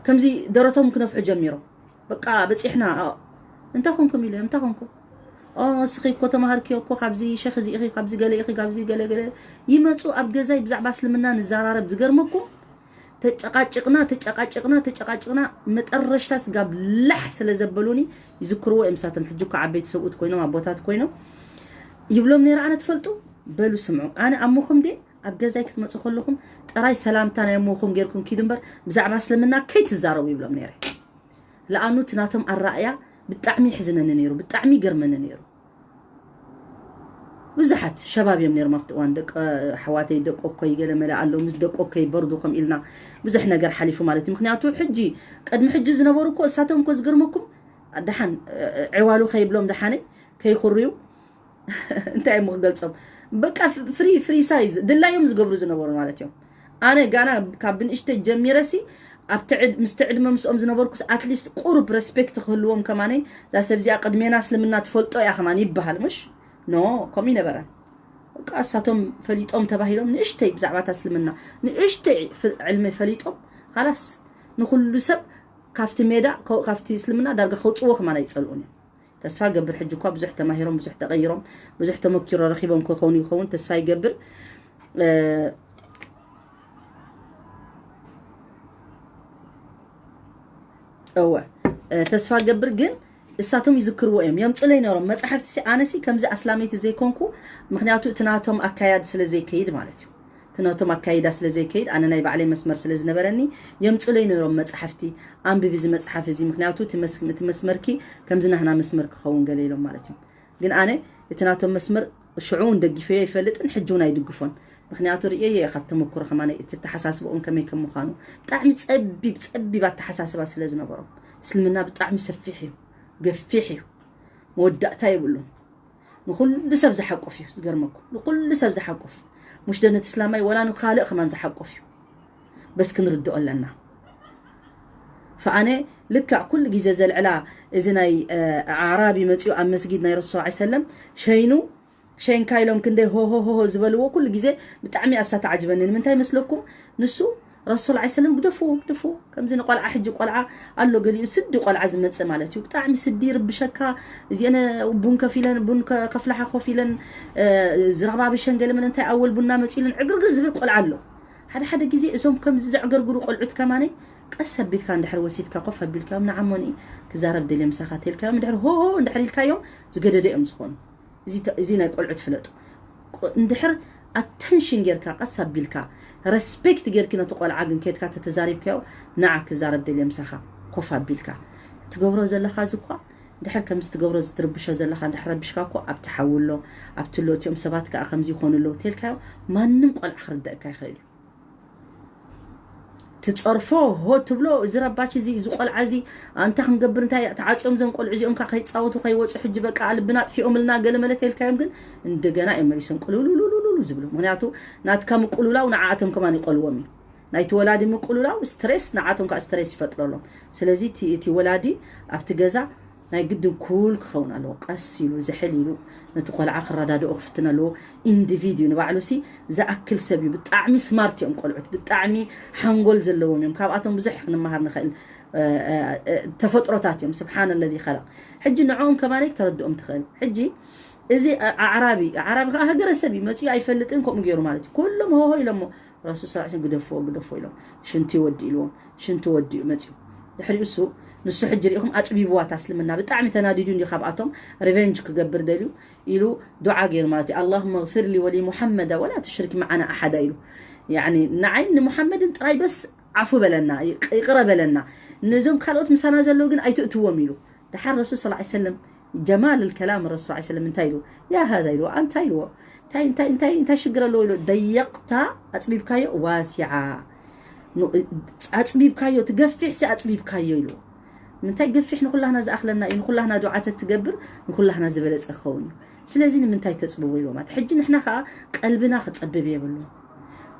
ከምዚ ደረቶም ክነፍሑ ጀሚሮም በቃ በፂሕና እንታይ ኮንኩም ኢለ እንታይ ኮንኩም እስኺ እኮ ተማሃርኪ እኮ ካብዚ ሸኽ እዚ ኢኺ ካብዚ ገለ ኢኺ ካብዚ ገለ ገለ ይመፁ ኣብ ገዛይ ብዛዕባ እስልምና ንዘራረብ ዝገርመኩም ተጨቃጭቅና ተጨቃጭቅና ተጨቃጭቅና መጠረሽታ ስጋብ ላሕ ስለ ዘበሉኒ ይዝክርዎ እዮም እሳቶም ሕጂ እኮ ዓበይቲ ሰብኡት ኮይኖም ኣቦታት ኮይኖም ይብሎም ነይረ ኣነ ትፈልጡ በሉ ስምዑ ኣነ ኣሞኹም ደ ኣብ ገዛይ ክትመፁ ከለኹም ጥራይ ሰላምታ ናይ ኣሞኹም ጌርኩም ኪድ እምበር ብዛዕባ እስልምና ከይትዛረቡ ይብሎም ነይረ ለኣኑ እቲ ናቶም ኣራእያ ብጣዕሚ ይሕዝነኒ ነይሩ ብጣዕሚ ይገርመኒ ነይሩ ብዙሓት ሸባብ እዮም ነይሮም ኣብቲ እዋን ደቂ ኣሕዋተይ ደቂ እኮይ ገለ መለ ኣለዉ ምስ ደቂ እኮይ በርዱ ከም ኢልና ብዙሕ ነገር ሓሊፉ ማለት እዩ ምክንያቱ ሕጂ ቅድሚ ሕጂ ዝነበሩ እኮ እሳቶም እኮ ዝገርመኩም ደሓን ዕዋሉ ከይብሎም ደሓነይ ከይኩርዩ እንታይ እሞ ክገልፆም በቃ ፍሪ ፍሪ ሳይዝ ድላዮም ዝገብሩ ዝነበሩ ማለት እዮም ኣነ ጋና ካብ ብንእሽተይ ጀሚረሲ ኣብቲ ምስቲ ዕድመ ምስኦም ዝነበርኩስ ኣትሊስት ቁሩብ ሬስፔክት ክህልዎም ከማነይ እዛ ሰብ እዚኣ ቅድሜና እስልምና ትፈልጦ እያ ከማን ይበሃል ምሽ ኖ ከምኡ ይነበረ በቃ እሳቶም ፈሊጦም ተባሂሎም ንእሽተይ ብዛዕባ እታ እስልምና ንእሽተይ ዕልሚ ፈሊጦም ካላስ ንኩሉ ሰብ ካብቲ ሜዳ ካብቲ እስልምና ዳርጋ ከውፅዎ ከማን ኣይፀልኡን እዮም ተስፋ ገብር ሕጂ እኳ ብዙሕ ተማሂሮም ብዙሕ ተቀይሮም ብዙሕ ተመኪሮ ረኪቦም ክኾኑ ይኸውን ተስፋ ይገብር እወ ተስፋ ገብር ግን እሳቶም ይዝክርዎ እዮም የምፁለይ ነሮም መፅሓፍቲ ሲ ኣነሲ ከምዚ ኣስላመይቲ ዘይኮንኩ ምክንያቱ እቲ ናቶም ኣካያድ ስለ ዘይከይድ ማለት እዩ እቲ ናቶም ኣካይዳ ስለ ዘይከይድ ኣነ ናይ ባዕለይ መስመር ስለ ዝነበረኒ የምፁለይ ነሮም መፅሓፍቲ ኣንብቢ እዚ መፅሓፍ እዚ ምክንያቱ እቲ መስመርኪ ከምዚ ናህና መስመር ክኸውን ገለ ኢሎም ማለት እዩ ግን ኣነ እቲ ናቶም መስመር ሽዑ እውን ደግፈዮ ይፈልጥን ሕጂ እውን ኣይድግፎን ምክንያቱ ርእየዮ እየ ካብ ተመክሮ ከማነ እቲ ተሓሳስበኦም ከመይ ከም ምዃኑ ብጣዕሚ ፀቢብ ፀቢብ ኣተሓሳስባ ስለ ዝነበሮም እስልምና ብጣዕሚ ሰፊሕ እዩ፣ ገፊሕ እዩ፣ መወዳእታ የብሉን። ንኹሉ ሰብ ዝሓቁፍ እዩ። ዝገርመኩም፣ ንኹሉ ሰብ ዝሓቁፍ፣ ሙሽ ደነት እስላማይ ወላ ንኻልእ ከማን ዝሓቁፍ እዩ። በስ ክንርድኦ ኣለና። ፈኣነ ልክዕ ኩሉ ግዜ ዘልዕላ፣ እዚ ናይ ኣዕራቢ መፂኡ ኣብ መስጊድ ናይ ረሱል ሰለም ሸይኑ ሸንካ ኢሎም ክንደይ ሆሆሆሆ ዝበልዎ ኩሉ ግዜ ብጣዕሚ ኣሳተዓጅበኒ። ንምንታይ መስለኩም? ንሱ ረሱል ሰለም ግደፍዎ፣ ግደፍዎ። ከምዚ ንቆልዓ፣ ሕጂ ቆልዓ ኣሎ ገሊኡ ስዲ ቆልዓ ዝመጽእ ማለት እዩ። ብጣዕሚ ስዲ ይርብሸካ። እዚአነ ቡን ከፊለን፣ ቡን ከፍላሓ ኮፍ ኢለን ዝረባብሸን ገለ መለ እንታይ ኣወል ቡና መጺለን ዕግርግር ዝብል ቆልዓ ኣሎ። ሓደ ሓደ ግዜ እዞም ከምዚ ዘዕገርግሩ ቆልዑት ከማነይ ቀስ ኣቢልካ እንድሕር ወሲድካ ኮፍ ኣቢልካዮም፣ ንዓሞኒ ክዛረብ ደልየ ምሳኻ ተልካዮም፣ እንድሕር ሆሆ እንድሕር ኢልካዮም ዝገደደ እዮም ዝኾኑ። እዚ ናይ ቆልዑ ትፍለጡ። እንድሕር ኣተንሽን ጌርካ ቀስ ኣቢልካ ረስፔክት ጌርኪ ነቲ ቆልዓ ግን ከድካ ተተዛሪብካዮ፣ ንዓ ክዛረብ ደልየ ምሳኻ ኮፍ ኣቢልካ ትገብሮ ዘለኻ እዚ እኳ፣ እንድሕር ከምዚ ትገብሮ ዝትርብሾ ዘለኻ እንድሕር ረቢሽካ እኮ ኣብቲ ሓዊ ኣሎ፣ ኣብቲ ኣሎ፣ እቲኦም ሰባት ከኣ ከምዚ ይኾኑ ኣለዉ ተልካዮ፣ ማንም ቆልዓ ክርደእካ ይኽእል እዩ። ትጸርፎ ሆ ትብሎ፣ እዚ ረባች እዚ፣ እዚ ቆልዓ እዚ ኣንታ ክንገብር እንታይ ተዓጽዮም ዘም ቆልዑ እዚኦም ከይጻወቱ ከይወጹ ሕጂ በቃ ልብና ኣጥፊኦምልና ገለ መለ ተልካዮም ግን እንደገና እዮም መሊሶም ቅልውልውልውልውሉ ዝብሉ። ምክንያቱ ናትካ ምቅልውላው ንዓኣቶም ከማን ይቆልዎም እዩ። ናይቲ ወላዲ ምቅልውላው ስትሬስ ንዓኣቶም ከዓ ስትሬስ ይፈጥረሎም። ስለዚ እቲ ወላዲ ኣብቲ ገዛ ናይ ግድን ኩል ክኸውን ኣለዎ። ቀስ ኢሉ ዝሕል ኢሉ ነቲ ቆልዓ ክረዳድኦ ክፍትን ኣለዎ። ኢንዲቪድ እዩ ንባዕሉ ሲ ዝኣክል ሰብ እዩ። ብጣዕሚ ስማርት እዮም ቆልዑት፣ ብጣዕሚ ሓንጎል ዘለዎም እዮም። ካብኣቶም ብዙሕ ክንመሃር ንኽእል ተፈጥሮታት እዮም። ስብሓን ለዚ ኸለቕ። ሕጂ ንዕኦም ከማነይ ክተረድኦም ትኽእል። ሕጂ እዚ ኣዕራቢ ኣዕራቢ ከዓ ሃገረሰብ እዩ። መፅኡ ኣይፈልጥን ከምኡ ገይሩ ማለት እዩ። ኩሎም ሆሆ ኢሎሞ ረሱል ስ ግደፍዎ ግደፍዎ ኢሎም ሽንቲ ወዲ ኢልዎም ሽንቲ ወዲ እዩ መፅኡ። ድሕሪኡ እሱ ንሱ ሕጂ ሪኢኹም ኣፅቢብዋ እታ እስልምና ብጣዕሚ ተናዲዱ እንዲ ካብኣቶም ሪቨንጅ ክገብር ደልዩ ኢሉ ዱዓ ገይሩ ማለት እዩ። ኣላሁመ ግፊር ሊ ወሊ ሙሐመዳ ወላ ትሽሪክ መዓና ኣሓዳ ኢሉ። ያኒ ንዓይን ንሙሐመድን ጥራይ በስ ዓፉ በለና፣ ይቅ- ይቅረ በለና። ነዞም ካልኦት ምሳና ዘለዉ ግን ኣይትእትዎም ኢሉ። ድሓር ረሱል ስ ሰለም ጀማል ልከላም ረሱል ስ ሰለም እንታይ ኢሉ? ያ ሃዛ ኢልዎ፣ ኣንታ ኢልዎ። እንታይ እንታይ እንታይ እንታይ ሽግር ኣለዎ ኢሉ። ደየቅታ ኣፅቢብካዮ ዋሲዓ። ኑ- ኣፅቢብካዮ ትገፊሕ ሲ ኣፅቢብካዮ ኢልዎ። ምንታይ ገፊሕ ንኩላህና ዝኣኽለና እዩ፣ ንኩላህና ዱዓተት ትገብር ንኩላህና ዝበለፀ ክኸውን እዩ። ስለዚ ንምንታይ ተፅብቡ ኢልዎም ኣት ሕጂ ንሕና ከዓ ቀልብና ክፀብብ የብሉ።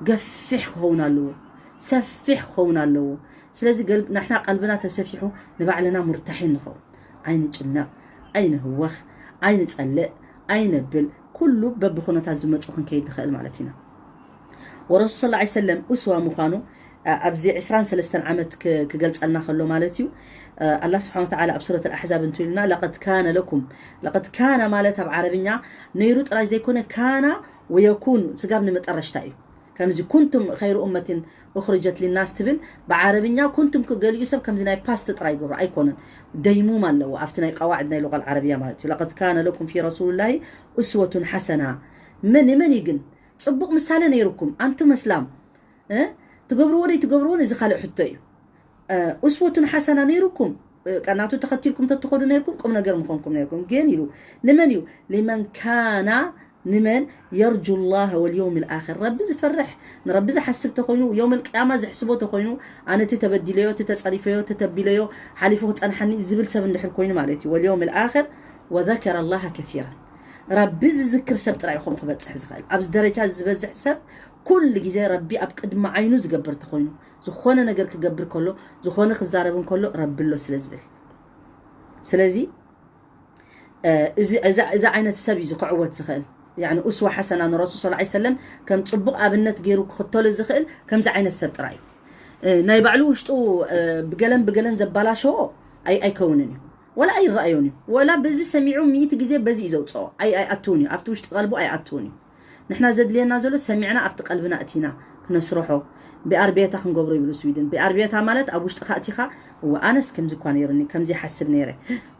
ገፊሕ ክኸውን ኣለዎ፣ ሰፊሕ ክኸውን ኣለዎ። ስለዚ ገል- ንሕና ቀልብና ተሰፊሑ ንባዕልና ሙርታሒን ንኸውን። ኣይንጭነቕ፣ ኣይንህወኽ፣ ኣይንጸልእ፣ ኣይነብል። ኩሉ በብኹነታት ዝመፁ ክንከይድ ንኽእል ማለት ኢና። ወረሱል ስ ሰለም እስዋ ምዃኑ ኣ- ኣብዚ ዕስራን ሰለስተን ዓመት ክ- ክገልጸልና ከሎ ማለት እዩ። ኣ- ኣላህ ስብሓን ወተዓላ ኣብ ሱረት ኣልኣሕዛብ እንቱ ኢሉና ለቀድ ካነ ለኩም፣ ለቀድ ካነ ማለት ኣብ ዓረብኛ ነይሩ ጥራይ ዘይኮነ ካና ወየኩኑ ስጋብ ንመጠረሽታ እዩ። ከምዚ ኩንቱም ኸይሩ ኡመትን ኡኽርጀት ሊናስ ትብል ብዓረብኛ ኩንቱም ክገሊኡ ሰብ ከምዚ ናይ ፓስት ጥራይ ይገብሮ ኣይኮነን። ደይሙም ኣለዎ ኣብቲ ናይ ቀዋዕድ ናይ ሉቃል ዓረብያ ማለት እዩ። ለቀድ ካነ ለኩም ፊ ረሱሉላሂ እስወቱን ሓሰና። መን መን እዩ ግን ፅቡቕ ምሳሌ ነይሩኩም ኣንቱም እስላም እ? ትገብርዎ ደይ ትገብርዎን እዚ ካልእ ሕቶ እዩ። እ፣ እስወቱን ሓሰና ነይሩኩም እ፣ ቀናቱ ተኸቲልኩም ተትኸዱ ነይርኩም ቁም ነገር ምኾንኩም ነይርኩም። ግን ኢሉ ንመን እዩ? ሊመን ካና ንመን የርጁ ላህ ወልየውም ልኣኽር ረቢ ዝፈርሕ ንረቢ ዝሓስብ ተኮይኑ የውም ልቅያማ ዝሕስቦ ተኮይኑ ኣነ እቲ ተበዲለዮ እቲ ተፀሪፈዮ እቲ ተቢለዮ ሓሊፉ ክፀንሓኒ ዝብል ሰብ እንድሕር ኮይኑ ማለት እዩ። ወልየውም ልኣኽር ወዘከረ ላህ ከሲራን ረቢ ዝዝክር ሰብ ጥራይ እዩ ከምኡ ክበፅሕ ዝኽእል። ኣብዚ ደረጃ ዝበዝሕ ሰብ ኩሉ ግዜ ረቢ ኣብ ቅድሚ ዓይኑ ዝገብር ተኾይኑ ዝኾነ ነገር ክገብር ከሎ ዝኾነ ክዛረብ እንከሎ ረቢ ኣሎ ስለ ዝብል ስለዚ እዚ ዓይነት ሰብ እዩ ክዕወት ዝኽእል። ኡስዋ ሓሰና ንረሱል ስ ሰለም ከም ፅቡቕ ኣብነት ገይሩ ክኽተሎ ዝኽእል ከምዚ ዓይነት ሰብ ጥራይ እዩ። ናይ ባዕሉ ውሽጡ ብገለን ብገለን ዘባላሸዎ ኣይከውንን እዩ። ወላ ኣይረኣዮን እዩ። ወላ በዚ ሰሚዑ ሚእቲ ግዜ በዚ እዩ ዘውፅኦ። ኣይኣትውን እዩ። ኣብቲ ውሽጢ ቀልቡ ኣይኣትውን እዩ። ንሕና ዘድልየና ዘሎ ሰሚዕና ኣብቲ ቀልብና እቲና ክነስርሖ። ቢኣርቤታ ክንገብሮ ይብሉ ስዊድን። ቢኣርቤታ ማለት ኣብ ውሽጥኻ እቲኻ እወ ኣነስ ከምዚ እኳ ነይሩኒ ከምዚ ይሓስብ ነይረ።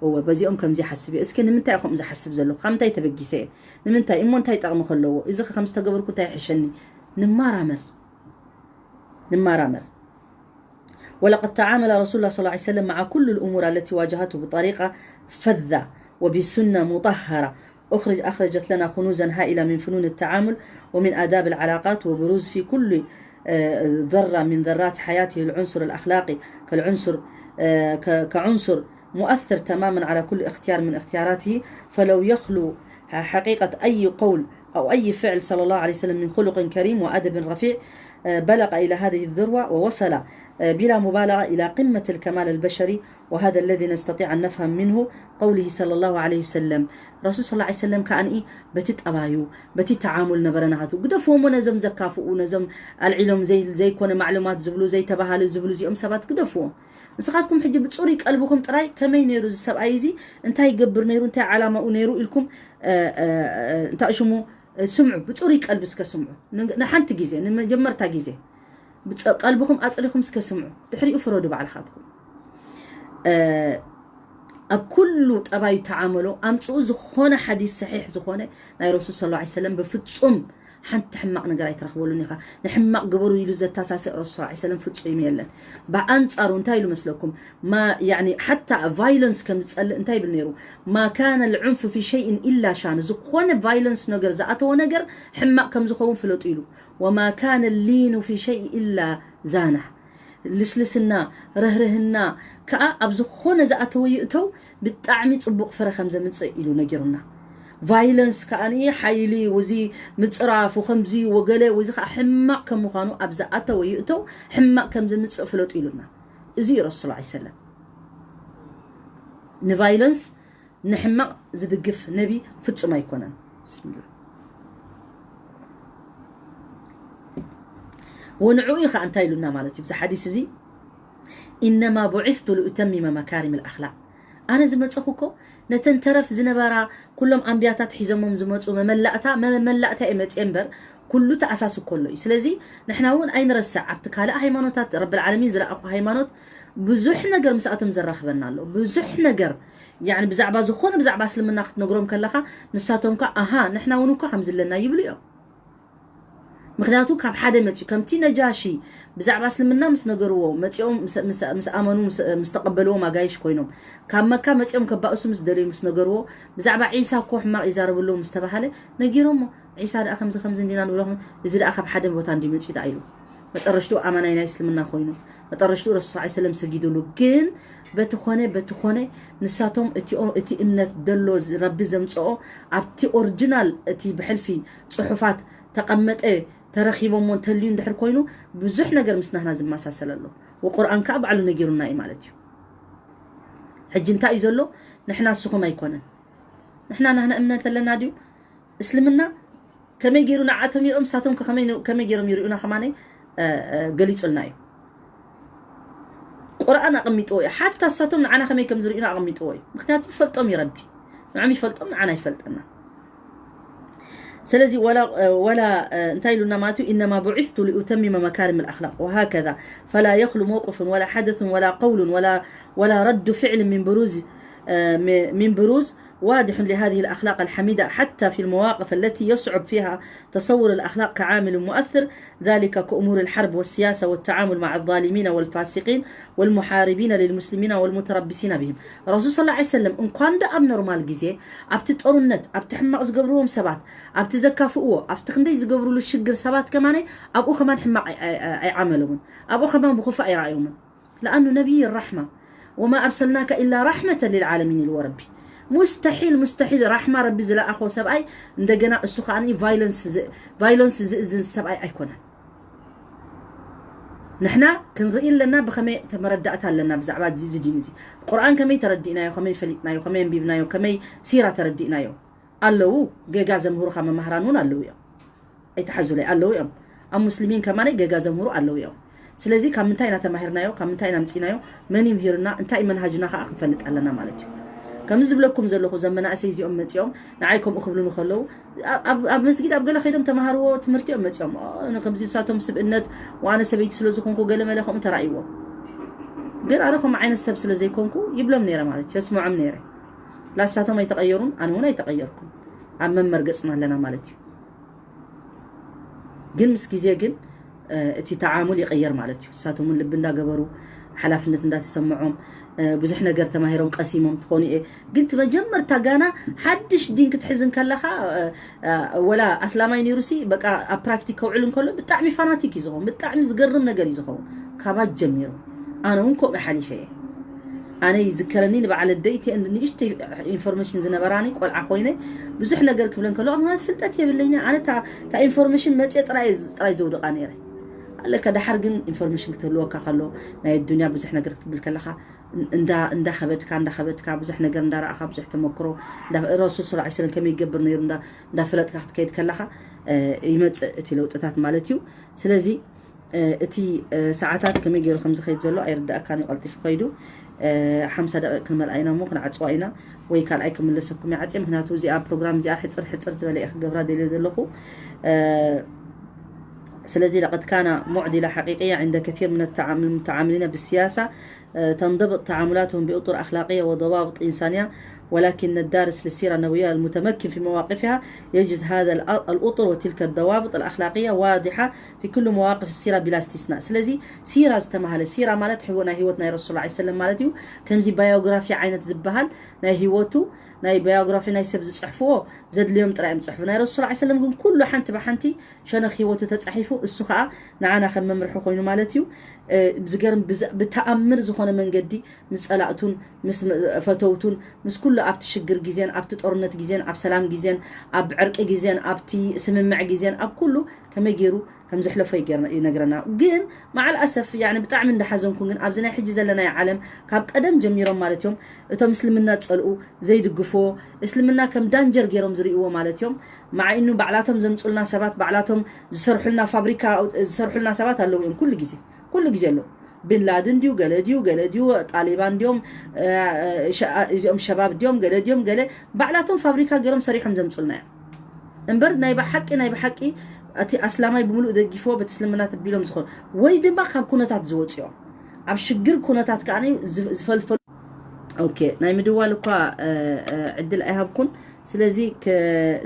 እወ በዚኦም ከምዚ ይሓስብ እየ። እስኪ ንምንታይ ከምኡ ዝሓስብ ዘለኹ ካብ ምንታይ ተበጊሰ እየ? ንምንታይ እሞ እንታይ ጠቕሚ ከለዎ? እዚ ከምዚ ተገበርኩ እንታይ ይሕሸኒ? ንማራመር ንማራመር። ولقد تعامل رسول الله صلى الله عليه وسلم مع كل الأمور التي واجهته بطريقة فذة وبسنة مطهرة أخرج أخرجت لنا كنوزا هائلة من فنون التعامل ومن آداب العلاقات وبروز في كل ذرة من ذرات حياته العنصر الأخلاقي كالعنصر، ك-، كعنصر مؤثر تمامًا على كل اختيار من اختياراته، فلو يخلو حقيقة أي قول أو أي فعل صلى الله عليه وسلم من خلق كريم وأدب رفيع، بلغ إلى هذه الذروة ووصل، بلا مبالغة، إلى قمة الكمال البشري، وهذا الذي نستطيع أن نفهم منه قوله صلى الله عليه وسلم. ረሱል ሰለላሁ ዐለይሂ ወሰለም ከኣ በቲ ጠባዩ፣ በቲ ተዓሙል ነበረ ናቱ። ግደፍዎም ነዞም ዘካፍኡ፣ ነዞም ኣልዒሎም ዘይ-፣ ዘይኮነ ማዕሉማት ዝብሉ፣ ዘይተባሃለ ዝብሉ፣ እዚኦም ሰባት ግደፍዎም። ንስኻትኩም ሕጂ ብጽሩይ ቀልብኹም ጥራይ ከመይ ነይሩ እዚ ሰብኣይ እዚ፣ እንታይ ይገብር ነይሩ፣ እንታይ ዓላማኡ ነይሩ ኢልኩም፣ እ፣ እ፣ እ፣ እንታይ ሽሙ፣ እ፣ ስምዑ። ብጽሩይ ቀልቢ እስከ ስምዑ። ን-፣ ንሓንቲ ግዜ፣ ንመጀመርታ ግዜ ብጸ-፣ ቀልብኹም ኣጽሪኹም እስከ ስምዑ። ድሕሪኡ ፍረዱ ባዕልኻትኩም። እ፣ ኣብ ኩሉ ጠባዩ ተዓመሎ፣ ኣምጽኡ ዝኾነ ሓዲስ ሰሒሕ ዝኾነ ናይ ረሱል ሰለላሁ ዐለይሂ ወሰለም ብፍጹም ሓንቲ ሕማቕ ነገር ኣይትረኽበሉን ኢኻ። ንሕማቕ ግበሩ ኢሉ ዘተሳስእ ረሱል ሰለላሁ ዐለይሂ ወሰለም ፍጹም የለን። ብኣንጻሩ እንታይ ኢሉ መስለኩም? ማ-፣ ያኒ ሓታ ቫይለንስ ከም ዝጸልእ እንታይ ይብል ነይሩ? "ማ ካነ ልዑንፉ ፊ ሸይእን ኢላ ሻን"፣ ዝኾነ ቫይለንስ ነገር ዝኣተወ ነገር ሕማቕ ከም ዝኸውን ፍለጡ ኢሉ። "ወማ ካነ ሊኑ ፊ ሸይእ ኢላ ዛና"፣ ልስልስና፣ ርህርህና ከኣ ኣብ ዝኾነ ዝኣተወ ይእተው ብጣዕሚ ጽቡቕ ፍረ ከም ዘምጽእ ኢሉ ነጊሩና። ቫይለንስ ከኣ ሓይሊ፣ ወዚ ምጽራፍ፣ ወከምዚ ወገለ፣ ወዚ ከኣ ሕማቕ ከም ምዃኑ ኣብ ዝኣተወ ይእተው ሕማቕ ከም ዘምጽእ ፍለጡ ኢሉና። እዚ እዩ ረሱል ሰለላሁ ዐለይሂ ወሰለም። ንቫይለንስ፣ ንሕማቕ ዝድግፍ ነቢ ፍጹም ኣይኮነን። ብስሚላህ። ወንዕኡ እዩ ኸዓ እንታይ ኢሉና ማለት እዩ፣ ብዚ ሓዲስ እዚ፣ "ኢነማ ቡዒስቱ ልኡተሚመ መካሪም ልኣኽላቕ"፣ ኣነ ዝመጸኹ እኮ ነተን ተረፍ ዝነበራ ኩሎም ኣንብያታት ሒዞሞም ዝመጹ መመላእታ፣ መመላእታ እየ መጽየ እምበር፣ ኩሉ ተኣሳሱ ከሎ እዩ። ስለዚ ንሕና እውን ኣይንረስዕ፣ ኣብቲ ካልእ ሃይማኖታት፣ ረብል ዓለሚን ዝለኣኹ ሃይማኖት ብዙሕ ነገር ምስኣቶም ዘራኽበና ኣሎ። ብዙሕ ነገር፣ ያኒ ብዛዕባ ዝኾነ፣ ብዛዕባ እስልምና ክትነግሮም ከለኻ፣ ንሳቶም ከ፣ "ኣሃ፣ ንሕና እውን እኮ ከምዚ ኣለና" ይብሉ እዮም። ምኽንያቱ ካብ ሓደ መጽዩ፣ ከምቲ ነጃሺ ብዛዕባ እስልምና ምስ ነገርዎ፣ መጺኦም ምስ፣ ምስ፣ ምስ ኣመኑ፣ ምስ፣ ምስ ተቐበልዎም ኣጋይሽ ኮይኖም፣ ካብ መካ መጺኦም ከባእሱ ምስ ደለዩ ምስ ነገርዎ፣ ብዛዕባ ዒሳ እኮ ሕማቕ ይዛረቡ ኣለዉ ምስ ተባሃለ፣ ነጊሮሞ። "ዒሳ ደኣ ከምዚ ከምዚ እንዲና ንብሎ፣ እዚ ደኣ ካብ ሓደ ቦታ እንዲ መጺኡ ደኣ" ኢሉ። መጠረሽትኡ ኣማናይ ናይ እስልምና ኮይኑ፣ መጠረሽትኡ ረሱል ሰለላሁ ዐለይሂ ወሰለም ሰጊዱሉ። ግን በቲ ኾነ፣ በቲ ኾነ፣ ንሳቶም እቲ ኦ-፣ እቲ እምነት ደሎ ዝ-፣ ረቢ ዘምጽኦ ኣብቲ ኦሪጂናል፣ እቲ ብሕልፊ ጽሑፋት ተቐመጠ፣ ተረኺቦሞ እንተልዩ እንድሕር ኮይኑ፣ ብዙሕ ነገር ምስ ናህና ዝመሳሰል ኣሎ። ወቁርኣን ከኣ ባዕሉ ነጊሩና እዩ ማለት እዩ። ሕጂ እንታይ እዩ ዘሎ? ንሕና ንስኹም ኣይኮነን። ንሕና ናህና እምነት ኣለና ድዩ? እስልምና ከመይ ገይሩ ንዓቶም ይርእዮም፣ ንሳቶም ከ ከመይ ነ-፣ ከመይ ገይሮም ይርእዩና ከማነይ፣ እ፣ እ፣ ገሊጹልና እዩ። ቁርኣን ኣቐሚጥዎ እዩ። ሓታ ንሳቶም ንዓና ከመይ ከም ዝርእዩና ኣቐሚጥዎ እዩ። ምኽንያቱ ይፈልጦም እዩ ረቢ። ንዖም ይፈልጦም፣ ንዓና ይፈልጠና። ስለዚ ወላ፣ እ፣ ወላ፣ እ፣ እንታይ ኢሉና ማለት እዩ? "ኢነማ ቡዒስቱ ሊኡተሚመ መካሪም ልኣኽላቅ ወሃከዛ ፈላ የኽሉ መውቅፍን ወላ ሓደሱን ወላ ቀውሉን ወላ፣ ወላ ረዱ ፊዕልን ሚን ብሩዝ፣ እ፣ ሚ-፣ ሚን ብሩዝ ዋድሑን ሊሃዚህ ልኣኽላቅ ኣልሓሚዳ ሓታ ፊ ልመዋቅፍ ኣለቲ የስዑብ ፊሃ ተሰውር ልኣኽላቅ ከዓሚል ሙኣስር ዛሊከ ከእሙር ልሓርብ ወስያሳ ወተዓሙል መዓ ዛሊሚና ወልፋሲቂን ወልሙሓርቢና ልልሙስሊሚና ወልሙተረብሲና ብሂም።" ረሱል ሰለላሁ ዐለይሂ ወሰለም እንኳን ደኣ ኣብ ኖርማል ግዜ ኣብቲ ጦርነት፣ ኣብቲ ሕማቕ ዝገብርዎም ሰባት፣ ኣብቲ ዘካፍእዎ፣ ኣብቲ ክንደይ ዝገብርሉ ሽግር ሰባት ከማነይ ኣብኡ ከማን ሕማቕ ኣይ-፣ ኣይ-፣ ኣይ-፣ ኣይዓመሎምን። ኣብኡ ከማን ብኽፉእ ኣይረኣዮምን። ለኣኑ ነቢይ ራሕማ፣ "ወማ ኣርሰልናከ ኢላ ራሕመተን ሊልዓለሚን" ኢልዎ ረቢ። ሙስተሒል፣ ሙስተሒል ራሕማ ረቢ ዝለኣኾ ሰብኣይ እንደገና እሱ ከኣ ቫይለንስ ዝ-፣ ቫይለንስ ዝእዝዝ ሰብኣይ ኣይኮነን። ንሕና ክንርኢ ኣለና፣ ብኸመይ ተመረዳእታ ኣለና ብዛዕባ እዚ፣ እዚ ዲን እዚ። ቁርኣን ከመይ ተረዲእናዮ፣ ከመይ ፈሊጥናዮ፣ ከመይ ኣንቢብናዮ፣ ከመይ ሲራ ተረዲእናዮ። ኣለዉ፣ ጌጋ ዘምህሩኻ መማህራን እውን ኣለዉ እዮም። ኣይትሓዙለይ፣ ኣለዉ እዮም። ኣብ ሙስሊሚን ከማነይ ጌጋ ዘምህሩ ኣለዉ እዮም። ስለዚ ካብ ምንታይ ኢና ተማሂርናዮ፣ ካብ ምንታይ ኢና ኣምጺእናዮ፣ መን ይምህርና፣ እንታይ እዩ መንሃጅና ከኣ ክንፈልጥ ኣለና ማለት እዩ። ከምዚ ዝብለኩም ዘለኹ፣ እዞም መናእሰይ እዚኦም መጺኦም ንዓይ ከምኡ ክብሉኒ ከለዉ፣ ኣብ፣ ኣብ፣ ኣብ መስጊድ ኣብ ገለ ከይዶም ተማሃርዎ ትምህርቲ እዮም መጺኦም። ኦ፣ ን-፣ ከምዚ ንሳቶም ስብእነት፣ ወኣነ ሰበይቲ ስለ ዝኾንኩ ገለ መለ ከምኡ ተራእይዎም። ግን ኣነ ከምኡ ዓይነት ሰብ ስለ ዘይኮንኩ ይብሎም ነይረ ማለት እዩ፣ የስምዖም ነይረ። ላሳቶም ኣይተቐየሩን፣ ኣነ እውን ኣይተቐየርኩን። ኣብ መመርገጽና ኣለና ማለት እዩ። ግን ምስ ግዜ ግን እቲ ተዓሙል ይቕየር ማለት እዩ። እሳቶም እውን ልቢ እንዳገበሩ ሓላፍነት እንዳተሰምዖም ብዙሕ ነገር ተማሂሮም ቀሲሞም ትኾኑ እየ። ግን እቲ መጀመርታ ጋና ሓድሽ ዲን ክትሕዝ እንከለኻ ወላ ኣስላማይ ነይሩ ሲ በቃ ኣብ ፕራክቲክ ከውዕል እንከሎ ብጣዕሚ ፋናቲክ እዩ ዝኸውን። ብጣዕሚ ዝገርም ነገር እዩ ዝኸውን። ካባት ጀሚሩ ኣነ እውን ከምኡ ሓሊፈ እየ። ኣነ ይዝከረኒ ንበዓል ኣደይ እቲ ንእሽተይ ኢንፎርሜሽን ዝነበራኒ ቆልዓ ኮይነ ብዙሕ ነገር ክብለን ከለዋ ምክንያቱ ፍልጠት የብለኛ። ኣነ እታ ኢንፎርሜሽን መፅየ ጥራይ ጥራይ ዘውድቃ ነይረ ኣለካ። ደሓር ግን ኢንፎርሜሽን ክትህልወካ ከሎ ናይ ኣዱንያ ብዙሕ ነገር ክትብል ከለካ እንዳከበድካ እንዳከበድካ ብዙሕ ነገር እንዳረኣካ ብዙሕ ተመክሮ ረሱል ስ ሰለም ከመይ ይገብር ነይሩ እንዳፈለጥካ ክትከይድ ከለካ ይመፅእ እቲ ለውጥታት ማለት እዩ። ስለዚ እቲ ሰዓታት ከመይ ገይሩ ከም ዝኸይድ ዘሎ ኣይርዳእካን እዩ። ቀልጢፉ ከይዱ ሓምሳ ደቂቕ ክንመልኣ ኢና እሞ ክንዓፅዋ ኢና ወይ ካልኣይ ክምለሰኩም ይዓፅየ። ምክንያቱ እዚኣ ፕሮግራም እዚኣ ሕፅር ሕፅር ዝበለ እየ ክገብራ ደልየ ዘለኹ። ስለዚ لقد كان معضلة حقيقية عند كثير من المتعاملين بالسياسة تنضبط تعاملاتهم بأطر أخلاقية وضوابط إنسانية ولكن الدارس للسيرة النبوية المتمكن في مواقفها يجد هذا الأطر وتلك الضوابط الأخلاقية واضحة في كل مواقف السيرة بلا استثناء. ስለዚ ሲራ ዝተማሃለ ሲራ ማለት ሕይወ ናይ ህይወት ናይ ረሱል ላ ሰለም ማለት እዩ። ከምዚ ባዮግራፊ ዓይነት ዝበሃል ናይ ህይወቱ ናይ ባዮግራፊ ናይ ሰብ ዝፅሕፍዎ ዘድልዮም ጥራይ እዮም ዝፅሕፉ። ናይ ረሱል ላ ሰለም ግን ኩሉ ሓንቲ ብሓንቲ ሸነኽ ህይወቱ ተፃሒፉ እሱ ከዓ ንዓና ከም መምርሒ ኮይኑ ማለት እዩ። ብዝገርም ብተኣምር ዝኾነ መንገዲ ምስ ጸላእቱን ምስ ፈተውቱን ምስ ኩሉ ኣብቲ ሽግር ግዜን ኣብቲ ጦርነት ግዜን ኣብ ሰላም ግዜን ኣብ ዕርቂ ግዜን ኣብቲ ስምምዕ ግዜን ኣብ ኩሉ ከመይ ገይሩ ከም ዘሕለፎ ይነግረና። ግን መዓል ኣሰፍ ያኒ ብጣዕሚ እንዳሓዘንኩን ግን ኣብዚ ናይ ሕጂ ዘለናዮ ዓለም ካብ ቀደም ጀሚሮም ማለት እዮም እቶም እስልምና ዝጸልኡ ዘይድግፍዎ እስልምና ከም ዳንጀር ገይሮም ዝርእይዎ ማለት እዮም። መዓይኑ ባዕላቶም ዘምፁልና ሰባት ባዕላቶም ዝሰርሑልና ፋብሪካ ዝሰርሑልና ሰባት ኣለዉ እዮም ኩሉ ግዜ ኩሉ ግዜ ኣለዉ። ቢንላድን ድዩ ገለ ድዩ ገለ ድዩ ጣሊባን ድዮም እዚኦም ሸባብ ድዮም ገለ ድዮም ገለ ባዕላቶም ፋብሪካ ገይሮም ሰሪሖም ዘምፁልና እዮም እምበር ናይ ብሓቂ ናይ ብሓቂ እቲ ኣስላማይ ብምሉእ ደጊፍዎ በቲ እስልምና ተቢሎም ዝኾኑ ወይ ድማ ካብ ኩነታት ዝወፅኦም ኣብ ሽግር ኩነታት ከዓ ዝፈልፈሉ ኦኬ ናይ ምድዋል እኳ ዕድል ኣይሃብኩን። ስለዚ